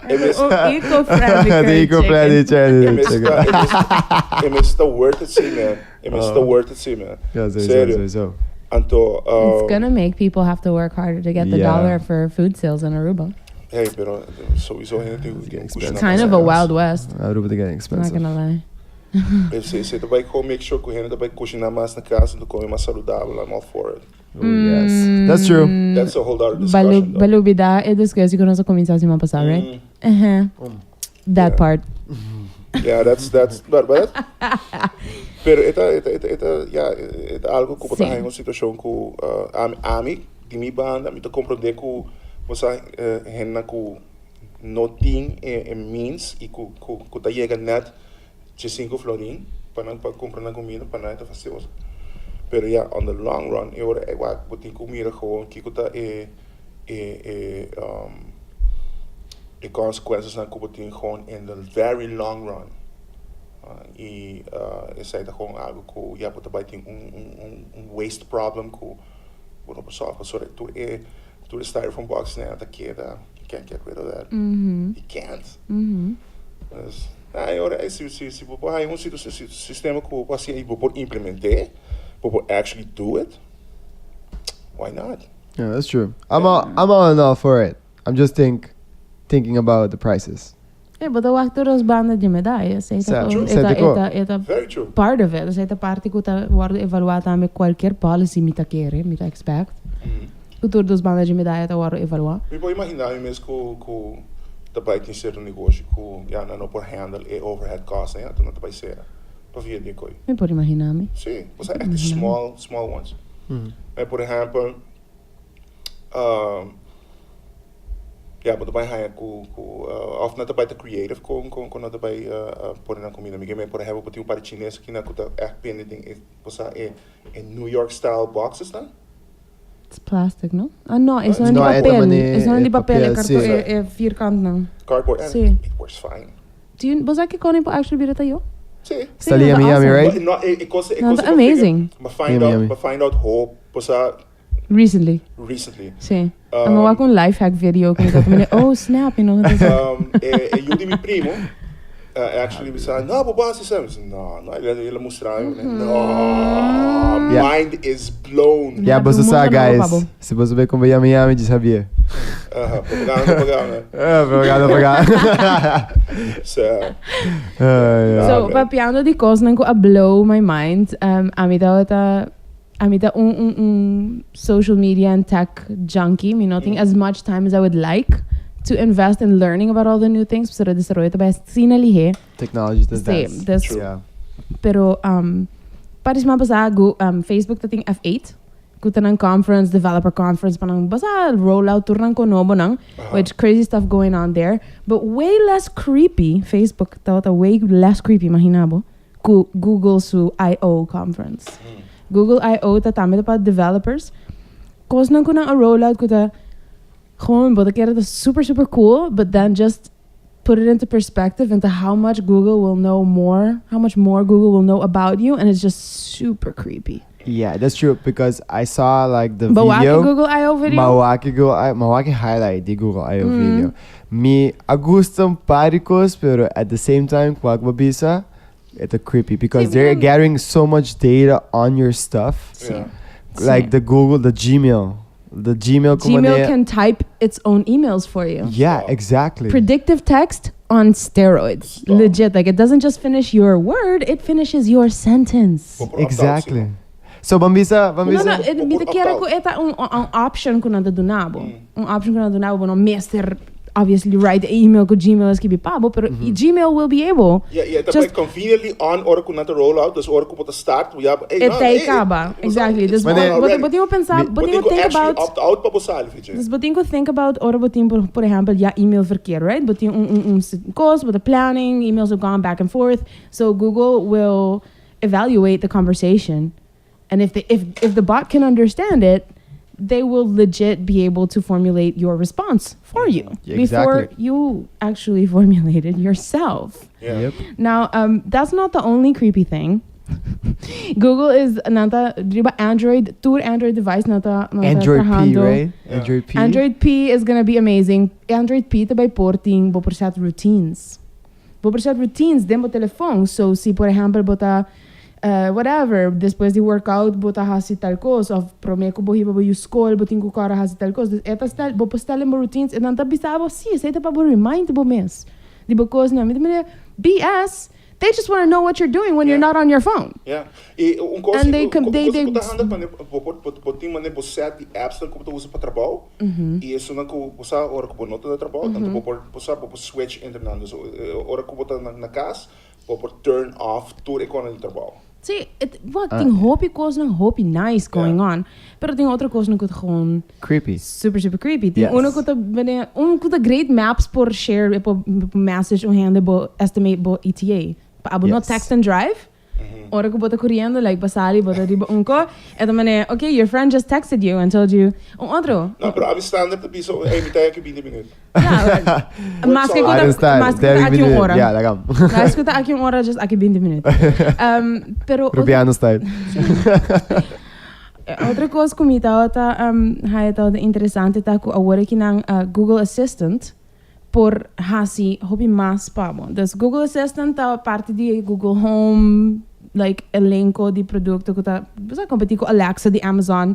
E mester, Un eco-friendly Ta curry eco-friendly chicken. e chicken. mester ta, e mester, e mester ta worth it, si, man. E mester ta worth it, si, man. Ja, sowieso, Serio. sowieso. Anto, It's gonna make people have to work harder to get the Yeah. dollar for food sales in Aruba. Hey, pero sowieso hende tin It's getting ku kushina expensive. Kind of a wild west. Aruba ta getting Not expensive. gonna lie. Si, si ta bai kon make sure ku hende ta bai kushiná mas na kas en ta kome mas saludabel, I'm all for it. Oh, yes. That's true. That's a whole other Balu, discussion though. balubida e discussie ku nos a kuminsá siman pasá, right? Uh-huh. That Yeah. part. Yeah, that's, that's, but, but, pero e ta, e ta, e ta, e ta, ja, e ta algo ku bo ta Sí. haña un situashon ku, uh, ami, ami, di mi banda, mi ta komprondé ku bo sa hendenan ku no tin e, e means i ku, ku, ku ta yega nèt 15 florin pa nan pa kumpra nan kumida, pa nan e ta fastioso. Pero ya, on the long run, e ora wak bo tin ku mira gewoon kiko ta e, e, e, um. E consequences ku bo tin gewoon in the very long run. I esei ta gewoon algo ku ya bo ta bai tin un waste problem ku bo no por solve. Pasobra tur e styrofoam boxes nan ta keda, you can't get rid of that. You can't. Dus, e ora ei si bo por haña un sistema ku bo por hasi i bo por implement'é, bo por actually do it, why not? Yeah, that's true. I'm all in all for it. I'm just thinking about the prices. E, bo ta wak tur dos banda di medaya. Esei ta e ta Very true. Part of it. Esei ta parti ku ta wordo evaluá tambe kualkier policy, mi ta kere, mi ta expect. Ku tur dos banda di medaya ta wordo evaluá. Mi por imaginá mi mes ku ta bai tin sierto negoshi ku ya nan no por handle e overhead cost, ya no ta bai sera pa via di koi. Mi por imaginá mi. Sí, o sea, echt small ones. Por ehèmpel, ya, bo ta bai haña ku òf nan ta bai ta creative ku nan ta bai pone nan kuminda. Mi ke men, por ehèmpel, bo tin un par di chines aki nan ku ta echt bende den e, o sea, e New York style boxes nan. It's plastic, no? Ah, no, e no di No, e papel. mane- E no di e papel, e papel, karton, sí. e vierkant nan. Cardboard and Sí. it works fine. Do you, bo sa ku kon por actually bira ta yo? Sí. Sta li no, Miami, awesome. right? But no, e kos e No, kos it's amazing. Ma find Miami, out, Miami. ma find out hope, o sea, Recently. Recently. Sí. Um, wak un life hack video ku mi ta mane, oh snap. E yu di mi primo, actually mi sa, "No, bo hasi sa." No, el a mustra mi, no, mind is blown. Yeah, but bo sa, mundo guys. nobo, Pablo. Si bo bay kon Miami, Miami, ya sabia. Aha, propaganda, propaganda. Ah, propaganda, propaganda. So, Ah, yeah. So, man. Papiando di kosnan ku a blow my mind, ami ta un social media and tech junkie. Mi no tin as much time as I would like to invest in learning about all the new things. Pero desaroyo ta bai asina lihé. Technology does Sí, that. dus- Pero pa siman pasá Facebook ta tin F8. Ku ta nan conference, developer conference, pa nan basa rollout tur nan kos nobo nan, which crazy stuff going on there. But way less creepy, Facebook ta way less creepy, imaginá bo, ku Google su I.O. conference. Google I.O. ta tambe pa developers. Kosnan ku nan a rollout ku ta gewoon bo ta kere ta super super cool, but then just put it into perspective into how much Google will know more, how much more Google will know about you, and it's just super creepy. Yeah, that's true because I saw like the But video. Google I.O. video? M'a wak Google I, m'a wak highlight di Google I.O. Video. Mi a gusta un par di kos, pero at the same time, kua bo bisa, it's a creepy because Sí, they're pero- gathering so much data on your stuff. Like Sí. the Google, the Gmail Gmail como can type its own emails for you. Yeah, exactly. Predictive text on steroids. Stop. Legit. Like, it doesn't just finish your word, it finishes your sentence. Bo por opt out, Exactly. So ban bisa, No, ban bisa. no, mi Por ta kere opt ku out. e ta un option ku nan ta duna bo. Un option ku nan ta duna bo, bo no mester obviously write the email ku Gmail a skirbi pa bo, pero Gmail will be able. Yeah, ta Just- just conveniently on ora ku nan ta roll out, dus ora ku bo ta start, ja, hey, E no, ta hey, kaba. Exactly. Dus it's on already. bo tin ku pensa, bo Bo tin tin ku ku think actually about opt out pa bo sali, weet je. Dus bo tin ku think about ora bo tin por ehèmpel ya email verkeer, right? Bo tin un kos, bo planning, emails have gone back and forth. So Google will evaluate the conversation. And if the bot can understand it, they will legit be able to formulate your response for you before you actually formulate it yourself. Now, that's not the only creepy thing. Google is nan ta riba Android, tur Android device nan ta Android P, trahando. right? Yeah. Android P. Android P is gonna be amazing. Android P tambe por tin bo por set routines. Bo por set routines den bo telefòn. So si por ehèmpel bo ta whatever, despues di workout bo ta hasi tal kos òf promé ku bo hiba bo skol bo tin ku kòrda hasi tal kos. Dus e ta stel bo por stel bo routines i nan ta bisa bo si, esei ta pa bo remind bo mes. Di bo kos nan. Mi ta BS. They just want to know what you're doing when you're not on your phone. Yeah. I un kos And they ku ta handig pa bo tin mane bo set di apps ku bo ta usa pa trabou. I esunnan ku bo sa ora ku bo no ta na trabou, anto bo por switch entre nan. Dus ora ku bo ta na kas, bo por turn off tur e kosnan di trabou. Sí, wat tin hopi kosnan hopi nice going on. Pero tin otro kosnan ku gewoon Creepy. Super super creepy. Tin uno ku ta bene un ku ta great maps por share por message un hende bo estimate bo ETA. Pa abo no text and drive. Ora ku bo ta koriendo, like bo sali, bo ta riba un ko, e ta manera, okay, your friend just texted you and told you, un otro. No, pero ami standard ta bisa, ey, mi ta aki 20 minuut. Ja, maske ku ta, maske ku ta aki un ora. Ja, laga. Maske ku ta aki un ora, just aki 20 minuut. Pero Rubiano style. Otro kos ku mi tabata haya tabata interesante ta ku awor aki nan Google Assistant por hasi hopi mas pa bo. Dus Google Assistant ta parti di Google Home, like elenco di producto ku ta bo sa competi ku Alexa di Amazon.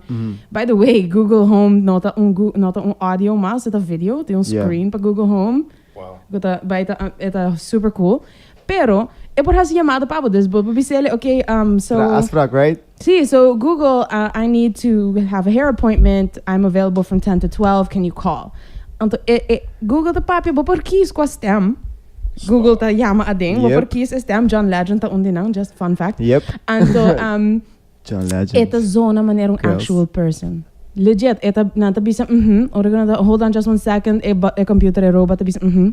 By the way, Google Home no ta un no ta un audio mas, e ta video, tin un screen pa Google Home. Wow. Ku ta bai ta e ta super cool. Pero e por hasi yamada pa bo, dus bo por bis'el okay, so Tra afspraak, right? Sí, so Google, I need to have a hair appointment, I'm available from 10 to 12, can you call? Anto e e Google ta papia, bo por kies kua stem Google ta yama aden, bo por kies e stem, John Legend ta un di nan, just fun fact. Yep. Anto John Legend. e ta zona manera un Girls. actual person. Legit, e ta, nan ta bisa mhm, ora ku nan ta hold on just one second, e e computer, e robot ta bisa mhm.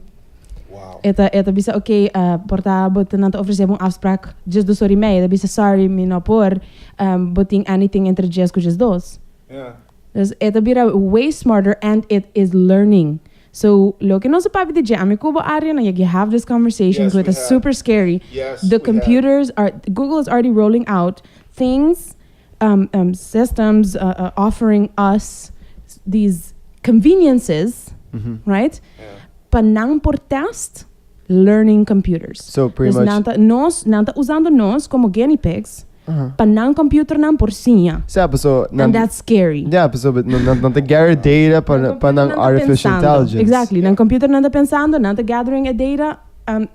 Wow. E ta, e ta bisa ok, por ta bo ta nan ta ofrece bo un afspraak 12 ora y media. E ta bisa sorry mi no por, bo tin anything entre 10 cu 12. Yeah. Dus e ta bira way smarter and it is learning. So loke nos a papia di dje, ami cu bo Ariana, you have this conversation Yes, cu we e ta have. super scary. Yes, The we have. computers are, Google is already rolling out things, systems offering us these conveniences, right? Yeah. Pa nan por test learning computers. So pretty Dus much. nan ta, nos, nan ta usando nos como guinea pigs pa nan computernan por siña. Sa, paso nan. And that's scary. Ja, paso but nan nan ta gather data pa Nan pa nan computernan ta artificial pensando. intelligence. Exactly. Nan computernan ta pensando, nan ta gathering e data.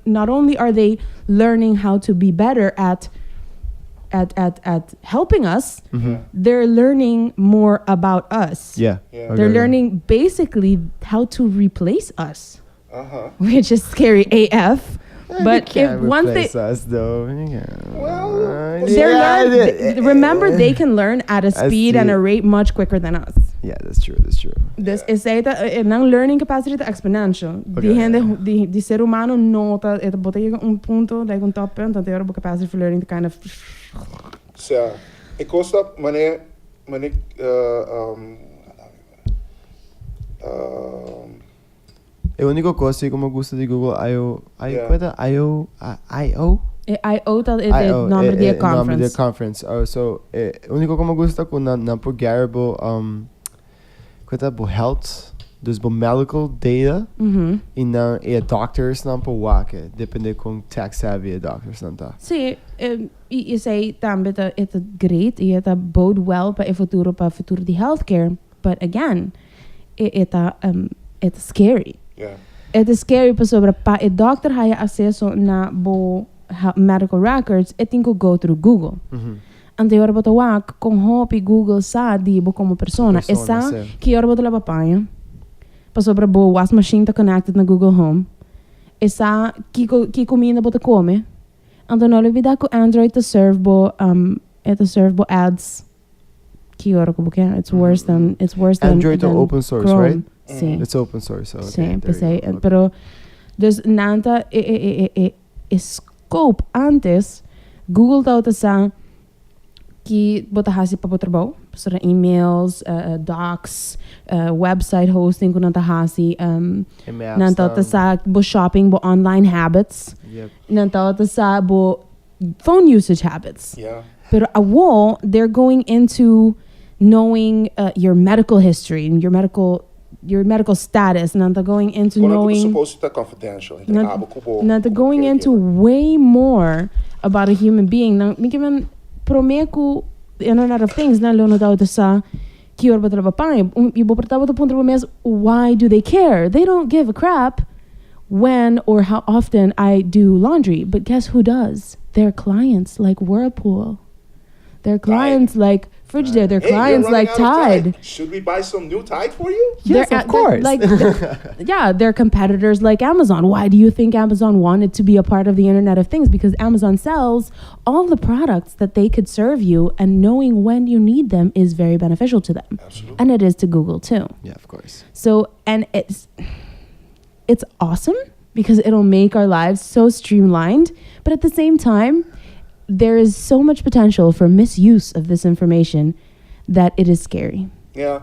Not only are they learning how to be better at at at at helping us, they're learning more about us. Yeah. Yeah. Okay, They're okay. learning basically how to replace us, which is scary AF. You But if can't once they replace us though. You can't. Well, they're Yeah, learn, remember they can learn at a I speed and see. a rate much quicker than us. Yeah, that's true. That's true. Dus esei ta e nan learning capacity ta exponential. Di Okay. hende di di ser humano no ta e ta bo ta yega un punto like un top punt anto e ora bo capacity for learning ta kind of Sea, e kos ta mane mane E único kos si ku mi gusta di Google I.O. I Yeah. kua ta I.O. I.O.? E I.O. ta e e I.O. nomber di e e nomber di e conference. conference. Oh, so e único ku mi gusta ku nan nan por gather bo kua ta bo health, dus bo medical data i nan e doctorsnan por wak e, depende kon tech savvy e doctorsnan ta. Sí, i esei tambe ta e ta great i e ta bode well pa e futuro pa futuro di healthcare. But again, e e ta e ta scary. Yeah. E ta scary pasobra pa e dokter haya acceso na bo medical records e tin cu go through Google. Anto e ora bo ta wak con hopi Google sa di bo como persona. E sa ki ora bo ta laba paña pasobra bo was machine ta connected na Google Home. E sa kico ki cuminda bo ta come. Anto no olbida cu Android ta serve bo e ta serve bo ads. Ki ora ku bo ke? It's worse than it's worse than Android ta than open source, Chrome. right? Sí. It's open source, so okay, Sí, there you p'esei. go. Okay. Pero dus nan ta e e e e e e scope antes Google tabata sa ki bo ta hasi pa bo trabou, pasobra emails, docs, website hosting ku nan ta hasi, E maps nan tabata nan. sa bo shopping, bo online habits, Yep. nan tabata sa bo phone usage habits. Yeah. Pero awor they're going into knowing your medical history and your medical your medical status. Nan ta going into Kono ku ta knowing supposed to ta confidential entre nan abo ku bo nan ta ku bo going into caregiver. way more about a human being. Nan mi ke men prome ku the internet of things nan lo no tabata sa ki ora bo ta laba paña. Un y bo por tabata puntra bo mes why do they care? They don't give a crap when or how often I do laundry. But guess who does? Their clients like Whirlpool. Their clients like Frigidaire. Their Hey, you're clients running like out of Tide. Tide. Should we buy some new Tide for you? Yes, They're of course. Like, yeah, their competitors like Amazon. Why do you think Amazon wanted to be a part of the Internet of Things? Because Amazon sells all the products that they could serve you, and knowing when you need them is very beneficial to them. Absolutely. And it is to Google too. Yeah, of course. So, and it's awesome because it'll make our lives so streamlined, but at the same time, There is so much potential for misuse of this information that it is scary. Yeah.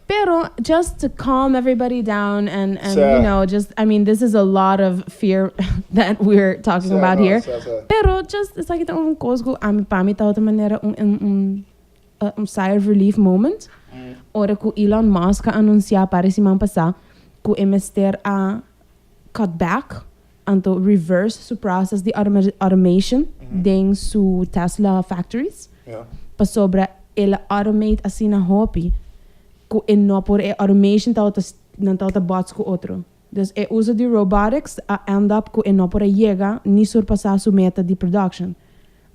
Pero just to calm everybody down and, and Sa. you know, just, I mean, this is a lot of fear that we're talking Sa, about no, here. sa, sa. Pero just, esaki ta un cos cu ami, pa mi ta otro manera un, un, un, uh, un sigh of relief moment. Ora cu Elon Musk a anuncia pare siman pasa cu e mester a cut back anto reverse su process di automation den su Tesla factories pasobra el a automate asina hopi cu e no por e automation tabata nan tabata bots cu otro. Dus e uso di robotics a end up cu e no por a yega ni surpasa su meta di production.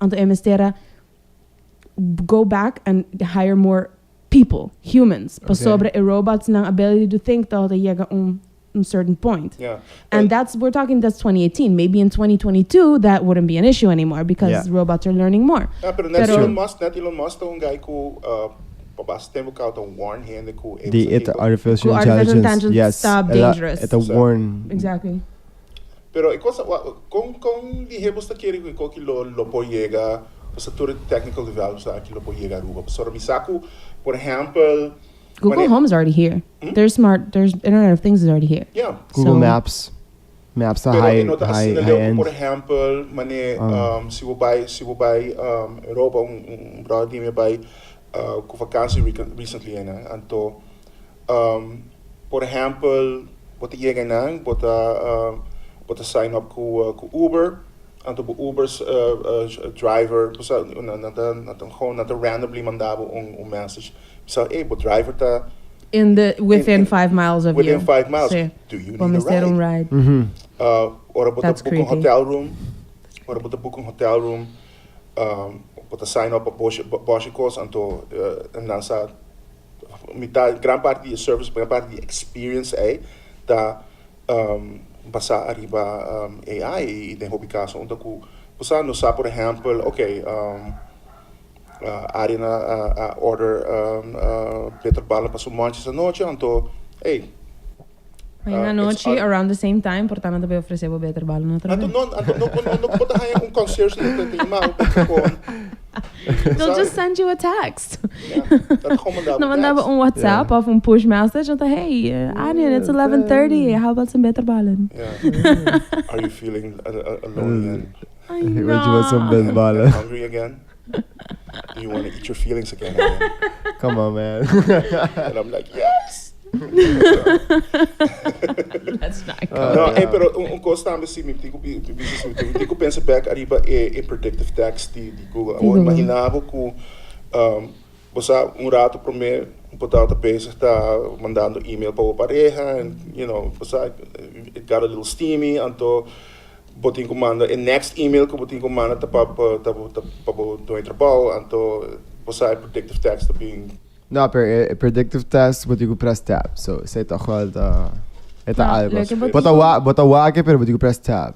Anto e mester a go back and hire more people, humans, pasobra e robots nan ability to think tabata yega un un certain point. And that's, we're talking that's 2018. Maybe in 2022 that wouldn't be an issue anymore because robots are learning more. Ah, pero net Pero- Elon Musk, net Elon Musk ta un guy cu pa basta tempo cau ta warn hende cu e Di e ta artificial Cu artificial intelligence. intelligence Yes. ta dangerous. E ta warn. Exactly. Pero e cosa, con con di hebos ta kere cu e coki lo lo por yega, pasobra tur e technical developments aki lo por yega Aruba. Pasobra mi sa cu, por ehempel, Google Wanneer- Home is already here. There's smart, there's Internet of Things is already here. Yeah. Google So- Maps. Maps ta Pero high, e no ta high, asina high leu end. por ehempel, mane si bo bai, si bo bai Europa, un un brother di mi a bai cu vakantie recently einan, anto por ehempel bo ta yega einan, bo ta bo ta sign up cu cu Uber, anto bo Uber driver, bo sa nan nan ta nan ta gewoon nan ta randomly manda bo un un message, bisa ey bo driver ta In the within 5 miles of within you. 5 miles. Sí. Do you Bo need a mester un ride? ride. Ora bo ta That's book un creepy. hotel room, ora bo ta book un hotel room, bo ta sign up pa boshi boshi cos, anto nan sa mitad, gran parti di e service, gran parti di e experience ey ta basa ariba AI y den hopi caso unda cu bo sa no sa por ehempel, okay, Arjen a order bitterballen pa su monchi anochi, anto, hey. Mañana anochi, around the same time, por tanto ta ofrece bo bitterballen otra Anto vez. no, anto no, no, no por ta haña un concierge di ta yama bo pa con. They'll just send you a text. Yeah, dat gewoon manda No manda bo text. un WhatsApp of un push message. Anto, hey, Arjen, it's 11:30. How about some bitterballen? Yeah. Are you feeling alone again? Ay, Weet je wat zo'n no. bitterballen? Hungry again? Do you want to eat your feelings again? Arjen? Come on, man. And I'm like, yes! Let's not go. No, yeah. eh, pero un cos tambe si mi tin cu bisa si mi tin cu pensa back ariba e predictive text di Google. Di Google. Imagina bo cu bo sa un rato prome bo tawata bezig ta mandando email pa bo pareha and bo sa it got a little steamy, anto bo tin cu manda e next email cu bo tin cu manda ta pa ta pa bo doño trabao, anto bo sa e predictive text ta bin. No, pero e predictive text bo tin cu press tab, so esey toch wel ta e ta No, algo. loke bo Bo ta tin wa bo ta wak pero bo tin cu press tab.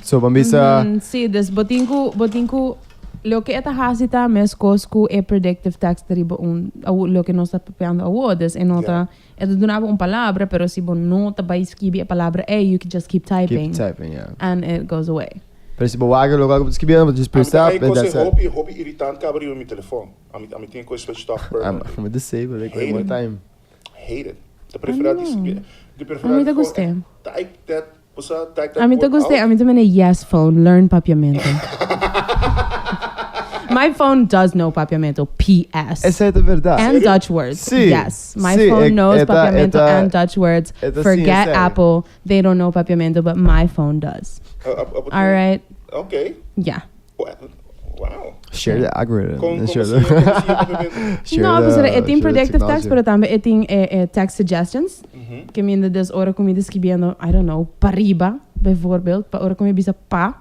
So bo bisa Si, dus bo tin cu bo tin cu loke e ta haci ta mescos cu e predictive text riba un awo loke nos ta papiando awo, dus e no ta e ta duna bo un palabra pero si bo no ta bay skibi e palabra ey you can just keep typing. Keep typing, yeah. And it goes away. Pero si bo wak loke bo ta skibiendo bo just press Ami tab ta and hay that's cos it. hopi hopi irritant caba riba mi telefon. Ami ami tin cu switch it off permanently. I'm a disable it Hate one it. time. Hate it. Ta prefera di I know. di prefera Ami ta di guste. Type that, bo sa type that Ami ta word guste, out. ami ta mene yes phone, learn papiamento. My phone does know papiamento, PS. Esey ta berdad. And Dutch words. Si. Yes. My Si, phone knows papiamento and Dutch words. e ta si Forget esey. Apple. They don't know papiamento, but my phone does. All right. Okay. Yeah. Wow. Share the algorithm. Con, con Share si, the con si papiamento. Share No, the pues e tin share the predictive text, technology. pero tambe e tin text suggestions. Ke mi dus ora cu mi ta scribiendo, I don't know, pariba, bijvoorbeeld. Pa ora cu mi bisa pa.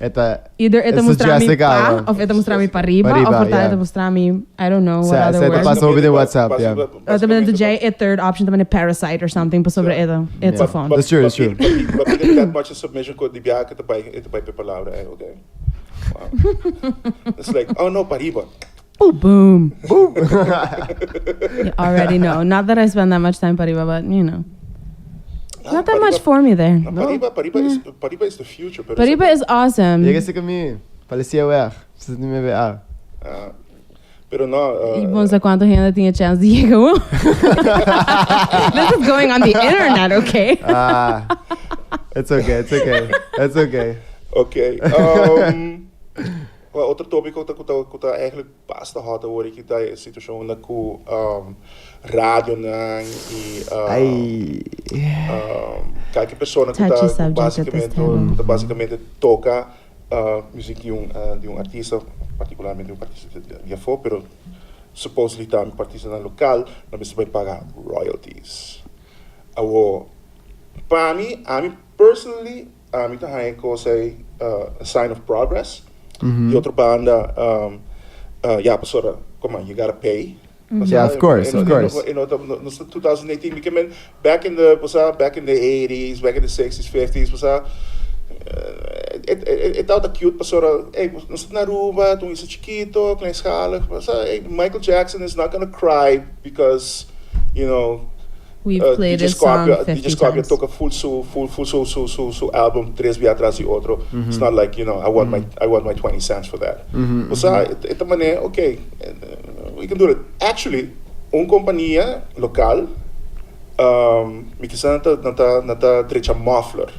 E ta Either e ta e mustra mi suggest pa, caba. of e ta mustra mi pariba, Pariba, of por ta e yeah. ta mustra mi, I don't know what Sa, other sa, e ta words. pasa hopi den WhatsApp, yeah. O tambe de e third option tambe parasite or something, pasobra e ta, it's a phone. That's true, that's true. But but that much submission ko di biaha ke ta bai, e ta bai pe palabra, okay. Wow. It's like, oh no, pariba. Boom, boom. Boom. You already know. Not that I spend that much time pariba, but you know. Ah, Not that pariba, much for me there. No, pariba, pariba, is, pariba is the future. Pero Pariba is awesome. Yega si kami. Palesiaweg, 69A. Ah, pero no. Y bon sa cuanto hende tin e chance di yega un. This is going on the internet, okay? Ah, it's okay, it's okay, it's okay. Okay. Well, otro topico ta cu ta eigenlijk basta hot awor aki ta e situacion unda cu radionan y Ay. Cualkier persona cu ta Touchy subject at this basicamente time. cu ta basicamente toca muziek di un di un artista, particularmente un artista di afo, pero supposedly tambe artistanan local, nan mester bay paga royalties. Awor, pa mi, ami personally, ami ta haña e cos ey a sign of progress. Di otro banda, ya pasobra, come on, you gotta pay. Yeah, of course, of course. E no ta, nos ta 2018, mi ke men back in the, bo sa, back in the eighties, back in the sixties, fifties, bo sa, e tabata cute pasobra, ey, nos ta na Aruba, ta un isla chikito, kleinschalig, bo sa, ey, Michael Jackson is not gonna cry because, you know, We've played DJ his song Scorpio, 50 DJ Scorpio times. toca full su, full, full su, su, su, su album tres bia tras di otro. It's not like, you know, I want my, I want my 20 cents for that. O sea, e ta manera, ok, we can do it. Actually, un compania local, mi kisa nan ta, nan ta, nan ta drecha muffler.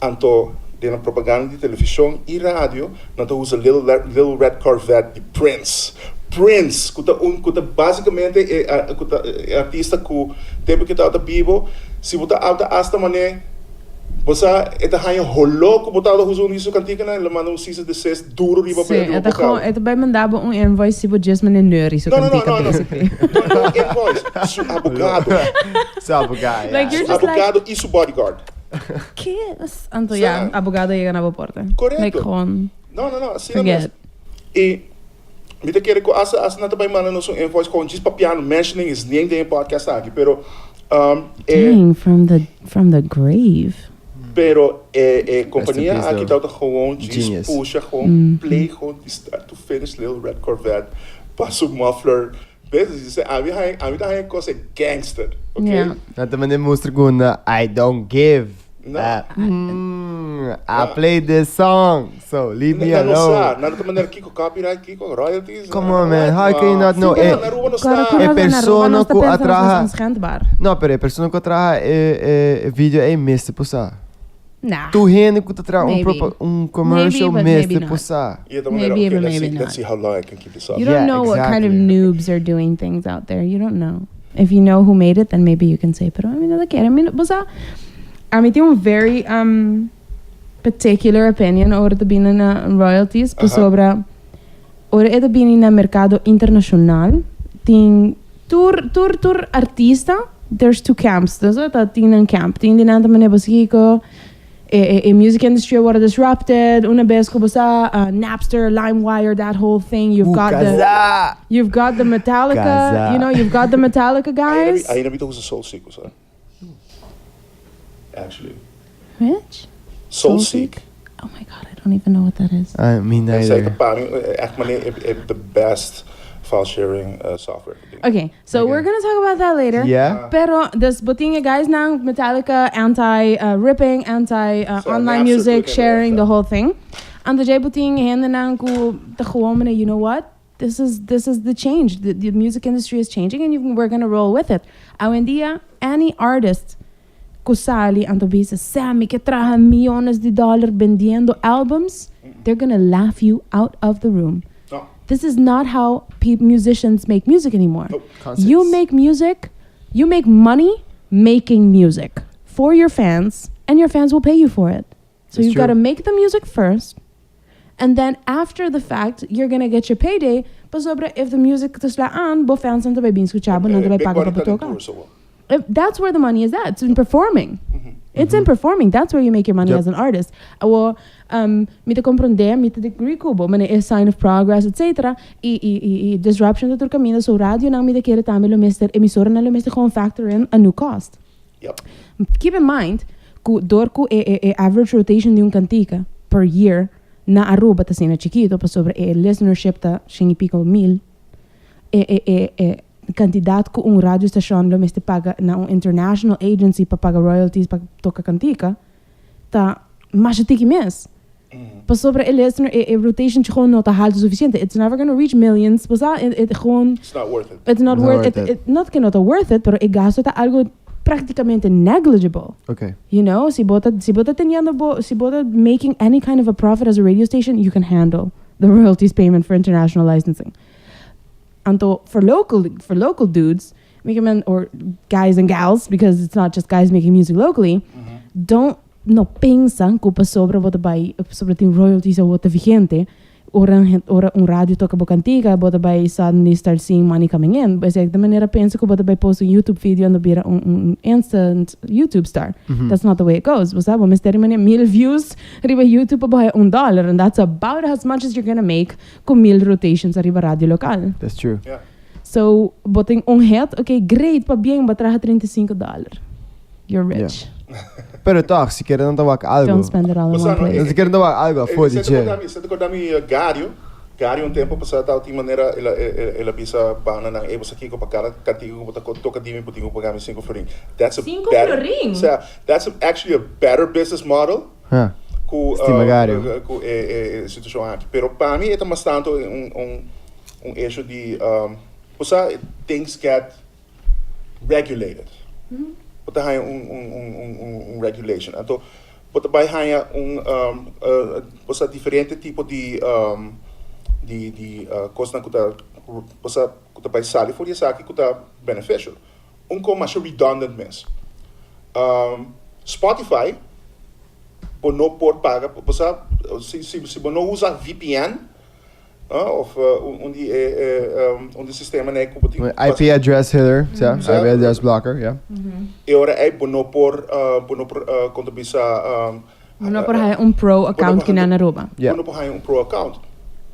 Anto, den nan propaganda di television y radio, nan ta usa Little, Little Red Corvette di Prince. Prince, cu ta un, cu ta basicamente e, cu ta e artista cu tempo cu e tabata bibo, si bo ta abta hasta mane, bo sa, e ta haña holó cu bo tabata usa un di su canticanan, el a manda un cease and desist duro riba, Sí, riba e ta bo gewoon, cama. e ta bay manda bo un invoice si bo djes mane neuri su No, no, no, cantica, no, no. basically. No, no invoice, su abogado. Su abogado, Like, yeah. you're Su just like- abogado y su bodyguard. Kiss. Anto ya, Sa. abogado yega na bo porta. Correcto. Like gewoon, No, no, no, asina forget. mes. Y mi ta kere cu hasta hasta nan ta bay manda nos un invoice con djis papiando, mentioning is name den e podcast aki, pero um, e, Dang, from the grave. pero e, e compania peace, aki though. tawata gewoon djis Genius. pusha, gewoon play, gewoon di start to finish Little Red Corvette pa su muffler. Bes, dice, ami haña, ami ta haña cosa gangster, ok? Yeah. Nan ta manda mustra cu na I don't give. No. I played this song, so leave me Nan no sa, alone. nan ta manera kiko copyright, kiko royalties. Come on, man, how can you not know? Sí, Eh, na Aruba no Claro, sta. claro, E na Aruba persona nos ta cu a pensa nos traha- onschendbaar. No, pero e persona cu a traha e, e video ey mester por sa. Nah. Tur hende cu ta traha un Maybe. propa, un commercial Maybe, but maybe mester not. por sa. Y ta manera, Maybe, okay, but let's maybe see, not. let's see how long I can keep this up. You don't Yeah, know what kind of exactly. noobs are doing things out there. You don't know. If you know who made it, then maybe you can say, pero a mi no ta kere. Mi no, bo sa, ami tin un very um, particular opinion ora ta bini na royalties, pasobra ora e ta bini na mercado internacional, tin tur, tur, tur artista, there's two camps. Dus ta tin un camp. Tin di nan ta manera bo sigui cu e, e, e music industry a worde disrupted, una bes cu bo sa, Napster, LimeWire, that whole thing, you've got the, Kaza! you've got the Metallica, Kaza. you know, you've got the Metallica guys. Ainda mi ta usa Soulseek, o sa. Actually. Which? Soulseek. Oh my God, I don't even know what that is. Me Esey neither. ta pa mi echt manera e, e the best file sharing software. Okay, so we're gonna talk about that later. Yeah. Pero dus bo tin e guys nan Metallica anti ripping, anti So, online Napster music tur sharing, the kende whole thing. Anto djey bo tin hende nan cu ta gewoon mene, you know what? This is the change. The music industry is changing and we're gonna roll with it. Awendia, any artist cu sali anto bisa, Sam, mi ke traha miyones di dollar bendiendo albums, they're gonna laugh you out of the room. No. This is not how musicians make music anymore. Nope. Concerts. You make music, you make money making music for your fans, and your fans will pay you for it. So That's you've true. got to make the music first, and then after the fact, you're gonna get your payday. Pasobra, if the music ta sla aan, bo fans nan ta bay bin scucha bo, nan ta bay Big paga money pa ta den toca. tour, so. If that's where the money is at. It's in performing. It's in performing. That's where you make your money as an artist. Awo, mi ta comprende, mi ta agree cu bo, mane e sign of progress, etc. Y, y, y, y disruption ta tur caminda, so radio nan mi ta kere tambe lo mester, emisora nan lo mester gewoon factor in a new cost. Keep in mind, cu door cu e, e, e average rotation di un cantica per year na Aruba ta asina chikito, pasobra e listenership ta shen y pico mil, e, e, e, e cantidad cu un radiostation lo mester paga na un international agency pa paga royalties pa toca cantica, ta masha tiki mes. Pasobra e listener, e rotation gewoon no ta halto suficiente. It's never gonna reach millions. Bo sa, e gewoon. It's not worth it. It's not worth it. Not cu no ta worth it, pero e gasto ta algo practicamente negligible. Si bo ta teniendo bo, si bo ta making any kind of a profit as a radio station, you can handle the royalties payment for international licensing. Anto for local dudes, make men or guys and gals, because it's not just guys making music locally, don't no pensa cu pasobra bo ta bay sobre tin royalties of ta vigente ora un radio toca bo cantica, bo ta bay suddenly start seeing money coming in. Mas e manera pensa cu bo ta bay post un YouTube video and bira un instant YouTube star. That's not the way it goes. Bo sabi, mester mane 1000 views riba YouTube pa bay $1, and that's about as much as you're gonna make cu 1000 rotations riba radio local. That's true. So, bo tin un hit, okay, great, pabien, bo a traha $35. You're rich. Pero toch, si kier nan ta wak algo. Don't spend it all in Basta one no, place. Si kier nan ta wak algo, afo Você DJ. Você recorda mi Gario? Gario un tempo passado tava tinha maneira ela bisa bana na e você aqui pa cada cantiga que bota toca di mi putinho pagar mi 5 florin. That's a 5 better, florin? O sea, that's actually a better business model Huh. cu Stima Gario. Cu e situacion aki. Pero pa mi e mas tanto un issue di o sea, things get regulated. Bo ta haya un regulation. Anto, bo ta bay haya o sea, diferente tipo di cos cu ta, o sea, cu ta bay sali for di esaki cu ta beneficial. Un cos mas redundant mes. Spotify, bo no por paga, o sea, si bo no usa VPN, of un di sistema ne cu IP address hitter, yeah. Sa- IP address blocker, yeah. E ora ey bo no por contabilisa No por haya un pro account cu na Aruba. Bo no por haya un pro account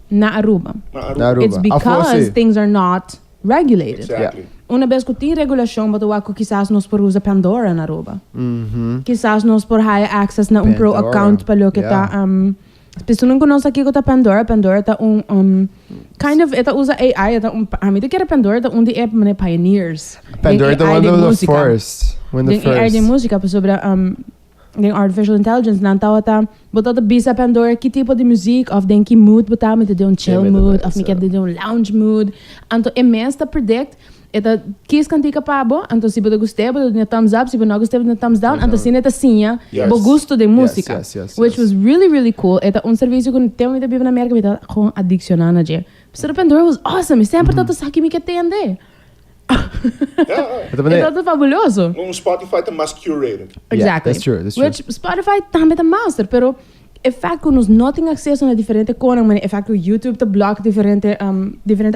Na Aruba. Na Aruba. Na Aruba. It's because Afo si. Things are not regulated. Exactly. Un bes cu tin regulacion, bo ta wak cu kisas nos por usa Pandora na Aruba. Kisas nos por haya access na un pro Pandora, account pa loke ta Pessoa não conhece aqui que tá Pandora. Pandora ta un kind of, e ta usa AI, e ta un, ami ta kere Pandora ta un di app mane pioneers. Pandora Den the AI one de of the musica. first. One of the Den AI de first. musica sobre den artificial intelligence nan tawata bo ta bisa Pandora ki tipo di music of den ki mood bo ta, mi ta den un chill Ja, mood of mi zo. kier den un lounge mood, anto e mes ta predict, e ta kies cantica pa bo, anto si bo ta gusta, bo ta thumbs up, si bo no gusta, bo ta thumbs down, anto asina e ta siña bo gusto di musica, which was really, really cool. E ta un servicio cu tempo mi ta biba na America mi ta gewoon adicciona na dje. So Pandora was awesome, semper ta sa cu mi kier tende. But E ta fabuloso. Un Spotify ta mas curated. Yeah, Exactly. that's true, that's true. Which Spotify tambe ta master, pero e fact cu nos no tin acceso na diferente cosnan, maar e fact cu YouTube ta block diferente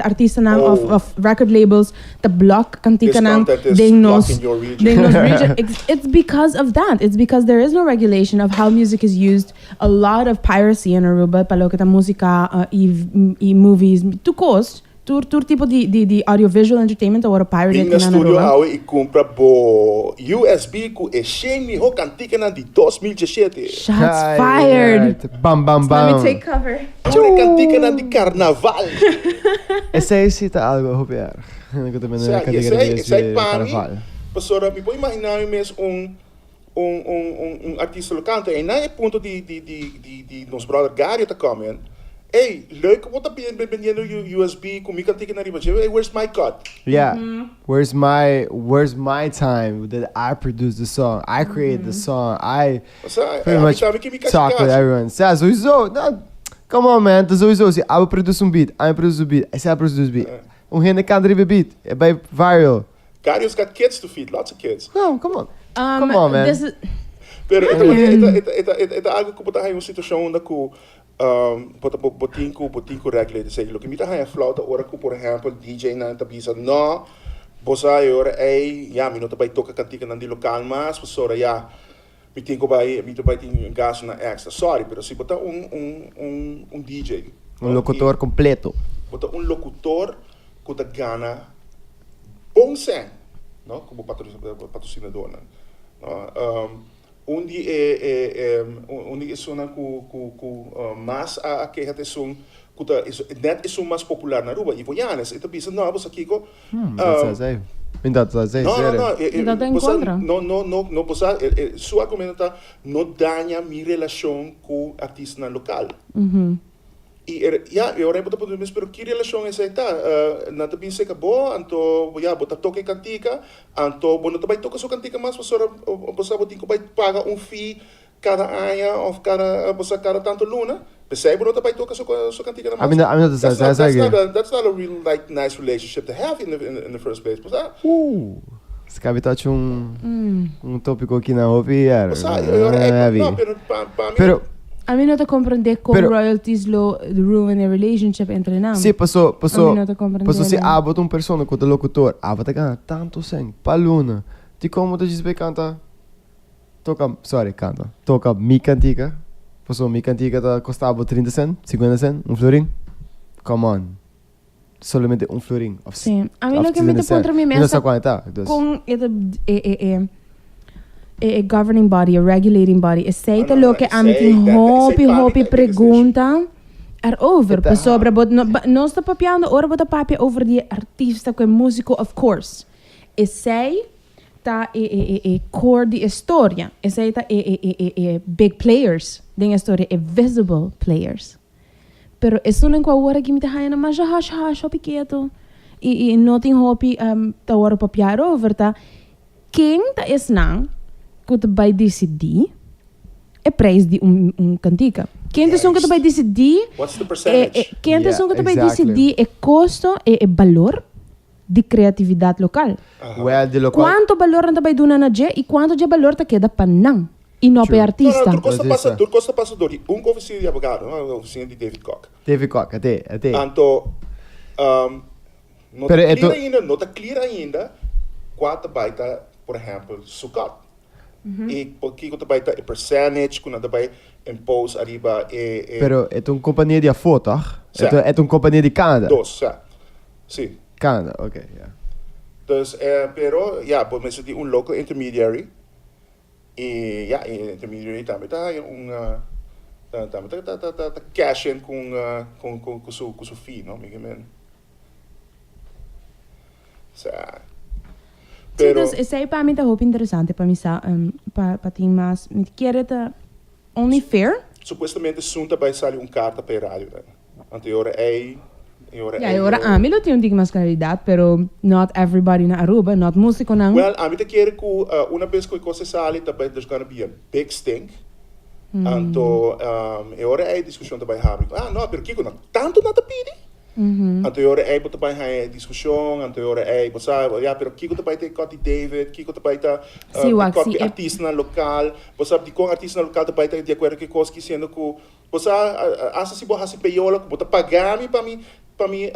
artistanan of record labels ta block cantica This nan content is den nos blocking your region. Den nos region. It's because of that. It's because there is no regulation of how music is used. A lot of piracy in Aruba, pa loke ta musica y movies, tur cos, tur tipo di audiovisual entertainment ora pirated Bin na na studio Aruba. Awe y cumpra bo USB cu e 100 miho canticanan di 2017. Shots Ai, fired. right. Bam, bam, bam. Let me take cover. Tur canticanan di carnaval. Esey si ta algo hopi erg. Ik ben Sa, een esey pa mi, carnaval. Pastora, mi por imagina mi mes un artista local. Y na e punto di nos brother Gario ta comment. Hey, leuk, wat heb je bendiendo USB cu mi cantica na riba? Hey, where's my cut? Yeah. Where's my time that I produced the song? I created the song. I Sea, pretty much talk with everyone. Ja, sowieso. No, come on, man. Dat is sowieso. Si I produce un beat, I produce a beat, I produce a beat. Un hende canta riba beat, e bay viral. Gario's got kids to feed, lots of kids. No, come on. Come on, man. This is, Pero e ta algo cu bo ta un situacion unda cu bo tin cu regulate esey. Loke mi ta haya flauw ta ora cu, por ehempel, DJ nan ta bisa, no, bo sa ora ey, ja, mi no ta bay toca cantica nan di local mas, pasobra ja, mi ta bay tin gasto na extra. Sorry, pero si bo ta un DJ, Un locutor completo. Bo ta un locutor cu ta gana bon cen, no? Como patrocinador, no? Un di esunnan cu mas a keha ta esun cu ta net esun mas popular na Aruba. Ivo Yanes, e ta bisa, no, bo sa kico, Dat zou zijn. Mi ta ta No, no, serio. no. Mi ta ta en Bosa, contra. No, no, no, no, bosa, su argumento ta no daña mi relashon ku artistanan lokal. I er, ja, i ora bo ta puntra mi mes, pero ki relashon esei ta? Nan ta bin seka bo, anto ya, bo ta toka e kantika, anto bo no ta bai toka su kantika mas pasobra bosa bo tin ku bai paga un fee kada aña òf kada, bosa kada tantu luna. P'esei bo no ta bai toka su su kantikanan A mas. mi no, a mi no ta sa, That's not, sa that's esaki. not a, that's not a real like nice relationship to have in the, in the, in the first place. Bosa, Esaki ta un, un tópiko aki na hopi er, bosa, i ora e, heavy. no, pero pa, pa mi. Pero, Ami no ta komprendé kon Pero- royalties lo ruin e relationship entre nan. Sí, paso, paso, Ami no ta komprendé paso si nan. abo ta un persona ku ta lokutor, abo ta gana tantu sèn pa luna. Di komo ta djis bai kanta, toka, sorry, kanta, toka mi kantika, paso mi kantika ta kosta abo 30 sèn, 50 sèn, un florin. Come on. Solamente un florin of Sí. Ami of loke mi 60 ta sèn. puntra mi Mi no mes sa ta kuantu ta, dus. kon e ta e e e e e governing body, e regulating body, esei Ah, ta no, no, loke ami esei, tin that, esei hopi pa mi hopi ta e biggest issue. pregunta erover. E ta- Pasobra bo no ba nos ta papiando ora bo ta papia over di e artista ku e músiko of course. Esei ta e e e e core di e storia. Esei ta e e e e e big players den e storia, e visible players. Pero esunnan ku awor aki mi ta haña nan masha hush hush, hopi ketu i i no tin hopi ta wòrdu papiá erover ta ken ta esnan ku ta bai disidí e preis di un un kantika? Ken ta esun ku ta bai disidí What's the e percentage? e ken ta esun ku ta bai Yeah, exactly. disidí e kosto e e balor di kreatividat lokal? Well, di lokual. Kuantu balor nan ta bai duna na dje i kuantu dje balor ta keda pa nan? I no pa e True. No, no, artista. tur kos ta pasa, Artista. tur kos ta pasa dor di un ofisina di abogado, no? Ofisina di David Kock. David Kock, ate, ate. Anto, no ta Pero e clear to- ainda, no ta clear ainda kua ta bai ta, por ehempel, su cut. I por kiko ta bai ta e percentage ku nan ta bai impose ariba e, e Pero e ta un kompania di afó, toch? Sí. E ta, e ta un kompania di Canada. Dos, sa. Sí. Canada, oké, ja. Dus, pero, ya, bo mester di un local intermediary. I ya, e intermediary tambe ta haña un tambe ta ta ta ta cash in ku un ku ku su ku su fee no mi ke men. Sa. Sí, Pero dus esei pa mi ta hopi interesante pa mi sa pa pa tin mas mi kere ta only fair. Supuestamente soon ta bai sali un karta pa e radionan. Anto e ora ei, e ora Ja, ei e ora lo. ami lo tin un tiki mas claridad, pero not everybody na Aruba, not musiconan. Well, ami ta kere ku una bes ku e kos ei sali ta bai, there's gonna be a big stink. Anto e ora ei diskushon ta bai habri ku, ah no, pero kiko nan tantu nan ta pidi? Anto e ora ei bo ta bai haña e diskushon, anto e ora ei bo sa, ya, pero kiko ta bai ta e kòt di David, kiko ta bai ta Sí, e wak, kòt sí, di e. artistanan lokal, bo sa dikon artistanan lokal ta bai ta di akuerdo ku e kos ki siendo ku Bo sa, asta si bo hasi payola ku bo ta paga mi pa mi, pa mi,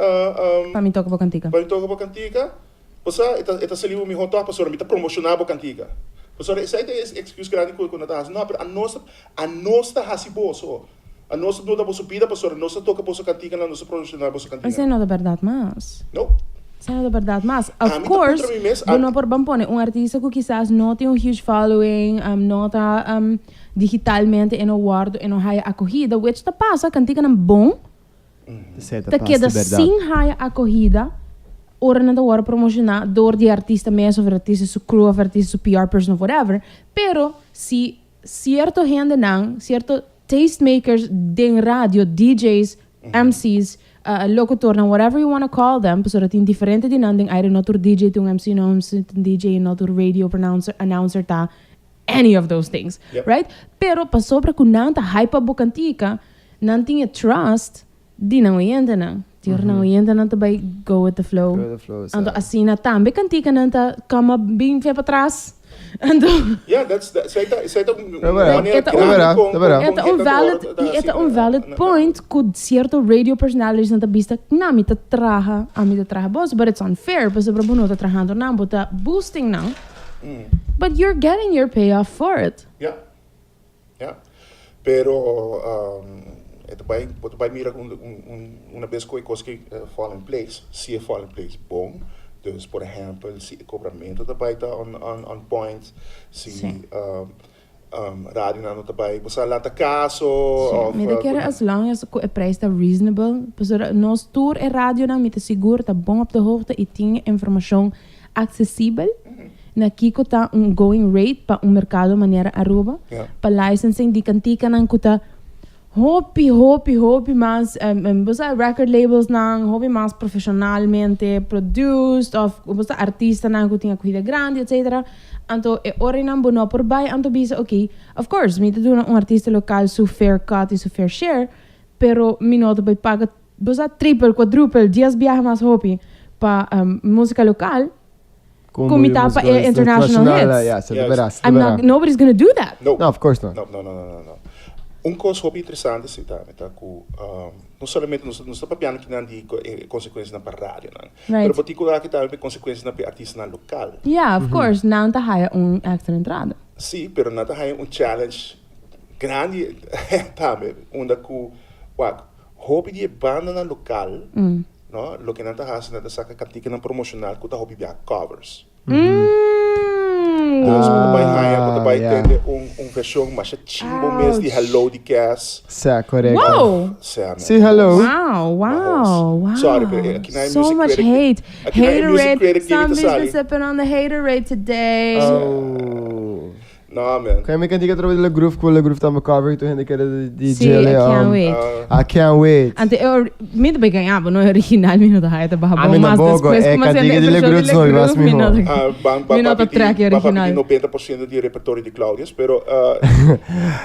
Pa mi toka bo kantika. Pa mi toka bo kantika, bo sa, e ta, e ta sali bo mihó tòg pasobra mi ta promoshoná bo kantika. Pasobra esei ta e excuse grandi ku nan ta hasi. No, pero anos ta, anos ta hasi boso. Anos ta duna boso bida pasobra nos ta toka boso kantikanan, nos ta promoshoná boso Esei kantikanan. no ta bèrdat mas. No. Esei no ta bèrdat mas. Of Ami ta course, puntra mi mes, bo no por ban pone un artista ku kisas no tin un huge following, no ta digitalmente e no wòrdu, e no haya akohida, which ta pasa, kantikanan bon Esei ta ta pasa keda di bèrdat. sin haya akohida ora nan ta wòrdu promoshoná dor di e artista mes òf e artista su crew òf e artista su PR person òf whatever. Pero si sierto hendenan, sierto tastemakers den radio, DJ's, MC's, locutornan, whatever you wanna call them, pasobra tin diferente di nan den aire, no tur DJ tin un MC, no MC tin DJ, no tur radio pronouncer, announcer ta any of those things, right? Pero pasobra ku nan ta hype up bo kantika, nan tin e trust di nan oyentenan. Di ora nan oyentenan ta bai go with the flow. Go with the flow, sa. Anto asina tambe kantikanan ta come up bin fe patras. Anto. Yeah, that's, that, esei ta, esei ta un, Ta bera. manera E ta un- grandi kon, Ta bera. kon E ta un hende ta valid, wòrdu ta i e ta hasi, un valid na- na- point ku sierto radio personalities nan ta bisa, na mi ta traha, ami ta traha boso, but it's unfair pasobra bo no ta trahando nan, bo ta boosting nan. But you're getting your payoff for it. Ja, ja. Pero e ta bai, bo ta bai mira un, un, un, una bes ku e kos ki fall in place, si e fall in place bon, dus por ehèmpel si e kobramentu ta bai ta on, on, on point, si Sí. radionan no ta bai, bo sa lanta kaso Sí, òf. mi ta kere as long as ku e prijs ta reasonable, pasobra nos tur e radionan mi ta sigur ta bon op de hoogte i tin e informashon. accesibel na kiko ta un going rate pa un mercado manera Aruba, pa licensing di canticanan cu ta hopi, hopi, hopi mas, bo sa record labels nan hopi mas profesionalmente produced of bo sa artistanan cu tin acogida grandi etcetera. Anto e ora nan bo no por bay anto bisa ok, of course mi ta duna un artista local su fair cut y su fair share, pero mi no ta bay paga bo sa triple, quadruple, dies biaha mas hopi pa musica local cu mi ta pa e international hits. Yeah, se ta bera, se ta I'm bera. not, nobody's gonna do that. No. No, of course not. No, no, no, no, no, no. Un cos hopi interesante si tambe ta cu no solamente nos nos ta papiando kinan di e consecuencianan pa radionan, Right. pero por tin cu aki tambe pa e consecuencianan pa e artistanan local. Yeah, of course, nan ta haya un extra entrada. Si, pero nan ta haya un challenge grandi tambe unda cu wak hopi di e bandanan local no loke nan ta hasi nan ta saka kantikanan promoshonal ku ta hopi bia covers. Dus bo ta bai haña bo ta bai tende un un vershon masha chimbo mes di Hello di Kes. Sa, korekto. Wow! Sa, man. Si, hello. Wow, wow, wow. Sorry, pero aki na e So music much critic. hate. Aki na e music Haterade. critic di mi ta Somebody's been sali. sipping on the haterade today. Oh. No, man. Kan mi kantika atrobe di La Groove ku La Groove ta me cover tur hende kere di Sí, Jelly. I can't wait. I can't wait. Ante e or, mi ta bay gaña bo, no e original mi no ta haya ta baha A bo mi mas tampoco, despues e ku mas kantika hende di La version Groove di La no mi mas Groove mi no miho. ta Ah, ban, ban mi no ta papia di, track e ban papia original. di 90% di repertorio di Claudius, pero uh,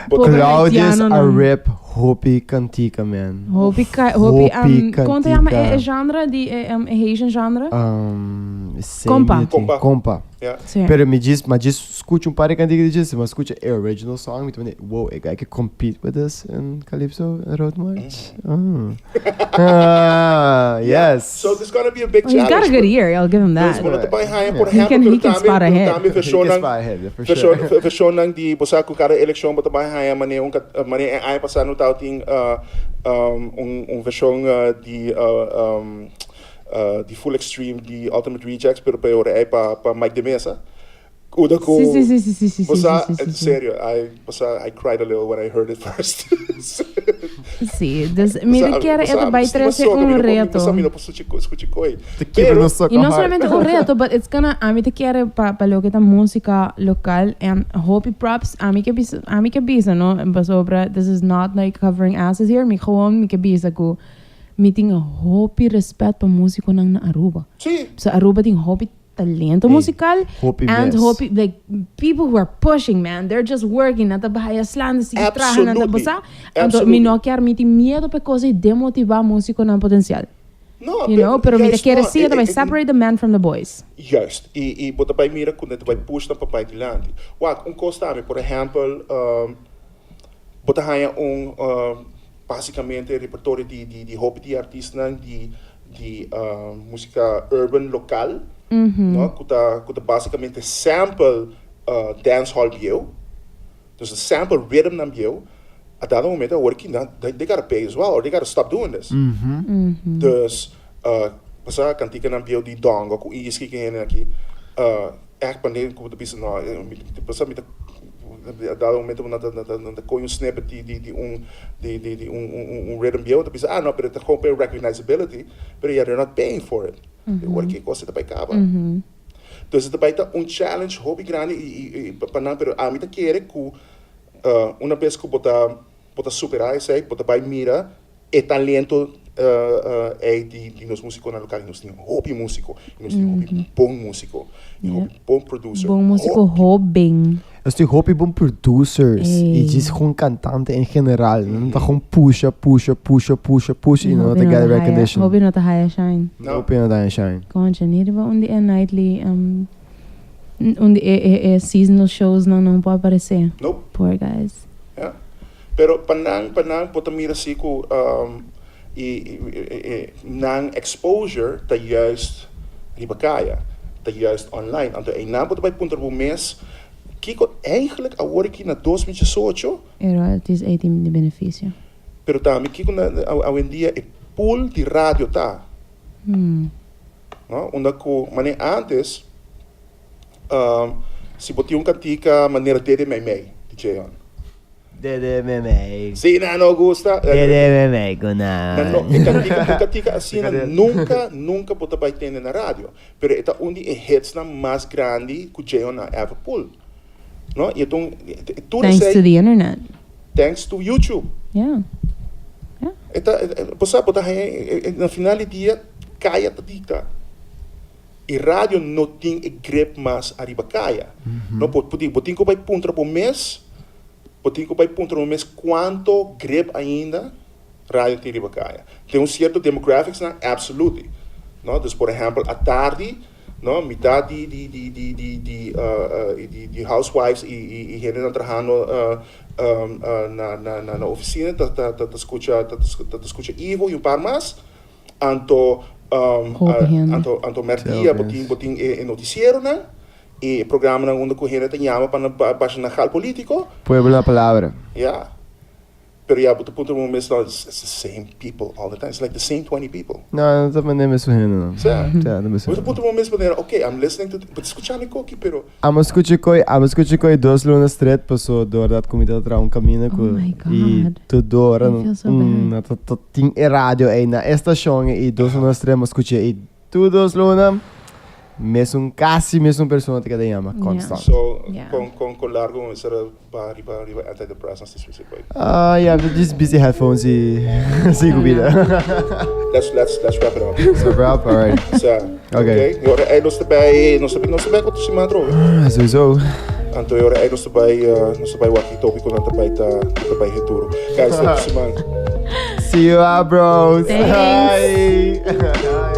bo ta Pobre Claudius haitiano a nan. rip hopi kantika, man. Hopi ka, hopi, Hopi um, kon ta yama e, e kantika. genre di e, um, e Haitian genre? Um, Kompa. sei mi Kompa. Kompa. Yeah. Sí. Pero mi djis, ma djis scucha un par di cantica di djis, ma scucha e original song, mi ta mende, wow, e guy can compete with this in Calypso and Road March? Mm. Ah, yes. So there's gonna be a big Well, he's got a challenge. good ear, I'll give him Dus that. bo no ta bai haña, por He ehempel, can- pero he can tambe, spot pero ahead. tambe He can versionnan, spot ahead, yeah, for version, sure. versionnan di, bo sa ku kada elekshon bo ta bai haña mane un, mane e aña pasá no tabatin uh, um, un, un version uh, di uh, um, Di Full Extreme di Ultimate Rejects pero pa e ora ei pa pa Mike de Meza. Unda ku Sí, sí, sí, sí, sí, bo sí, sa, sí, sí, en sí. serio, I bo sa I cried a little when I heard it first. Sí, dus mi Bo sa, ta kere bo e sa, ta bai stima trese soca, mi un no por, bo reto. sa mi no por suchi skuchi koi. Te kibra Pero nos soca Y no hard. solamente un reto, but it's gonna, ami ta kere pa pa loke ta musica local en hopi props, ami ke bisa, ami ke bisa no, pasobra this is not like covering asses here, mi gewoon mi ke bisa ku Mi tin hopi respet pa musiconan na Aruba. Sí. So Aruba tin hopi talento Ey, musical hopi and mes. hopi like people who are pushing man, they're just working, nan ta baha e sla, nan ta sigui traha, nan ta Absolutely. bosa. Anto mi Absolutely. no kier, mi tin miedo pa e cosa y demotiva musiconan potencial. No, You know, pero mi ta juist kere no. si e ta bai separate the men from the boys. Juist. Y bo ta bai mira cu nan ta bai push nan pa bai dilanti. Wak, un cos tambe, por ehempel, bo ta haña un Basicamente repertorio di di di hopi di artistanan di di musica urban local no cu ta cu ta basicamente sample dancehall bieu dus ta sample rhythmnan bieu a dado momento awor ki nan they gotta pay as well or they gotta stop doing this dus pasa canticanan bieu di dongo cu iski ki hende aki Echt wanneer ku bo ta bisa no mi ta pensa mi ta a dado momento nan ta nan ta kohe un snippet di di di un di di di un un rhythm bieu ta bisa ah no pero ta gewoon pa e recognizability pero ya they're not paying for it e ora ki e kos ta bai kaba entonces ta bai ta un challenge hopi grandi i i pa nan pero ami ta kere ku una bes ku bo ta bo ta supera esei bo ta bai mira E talento ei di nos musiconan local, y nos tin hopi musico, y nos tin hopi bon musico, y hopi bon producer. Bon musico hoben. Nos tin hopi bon producers y djis gewoon cantante en general. Nan ta gewoon pusha, pusha, pusha, pusha, pusha y nan no ta get recognition. Hopi no ta haya shine. Hopi no ta haya shine. Concha, ni riba un di e nightly, un di e seasonal shows nan no por aparece. Nope. Poor guys. Ja. Pero pa nan, pa nan bo ta mira si ku i nan exposure ta juist riba kaya, ta juist online. Anto einan bo ta bai puntra bo mes kiko eigenlijk awor aki na 2018. E royalties ei tin di beneficio. Pero tambe kiko na awendia e pool di radio ta. No, unda ku manera antes si bo tin un kantika manera Dede Meimei di Jeon. Dede meme. Si nan no gusta. Dede meme ku nan. Nan no, e kantika, un kantika asina nunka, nunka bo ta bai tende na radio. Pero e ta un di e hitsnan mas grandi ku Jeon a ever pull. No? I e ta un, tur Thanks esei to the internet. thanks to YouTube. Yeah. Yeah. E ta, bo sa, bo ta haña, na final di dia, kaya ta dikta. I radio no tin e grip mas ariba kaya. No, bo, bo tin ku bai puntra bo mes, bo tin ku bai puntra bo mes kuanto grip ainda radio tin riba kaya. Tin un sierto demographicsnan, absolutely. No, dus por ehèmpel atardi, no, mitad di di di di di di di di housewives i i i hendenan trahando na na na ofisina ta ta ta skucha ta ta skucha Ivo i un par mas. Anto Hopi hende. anto anto merdia bo tin bo tin e noticieronan i e programanan unda ku hende ta yama pa nan basha nan gal politico. Pueblo na palabra. Ya. Pero ya bo ta puntra bo mes no, it's the same people all the time. It's like the same 20 people. No, no ta manera mesun hende no. Sa. Sa, no mesun Bo ta puntra bo mes manera, okay, I'm listening to, bo ta skucha mi koki, pero. Amo skucha koi, amo skucha koi dos luna stret paso doordat ku mi ta traha un kaminda ku Oh my i God. tur dora I feel so bad. na ta ta tin e radio ei na e stashon ei i dos luna stret amo skucha ei tur dos luna mesun kasi mesun persona ta keda yama konstant. So, Yeah. kon kon kon largo bo mester a baha riba riba antidepressants di suisi koi? Ah ya, mi just bisti headphones i sigui ku bida. Let's let's let's wrap it up. Let's wrap it up, alright. Sa, Okay. okay. E ora ei nos ta bai, nos ta nos ta bai otro siman atrobe. Sowieso. Anto e ora ei nos ta bai, nos ta bai wak ki topikonan ta bai ta ta bai heturo. Guys, otro siman. See you out, bros. Thanks. Bye.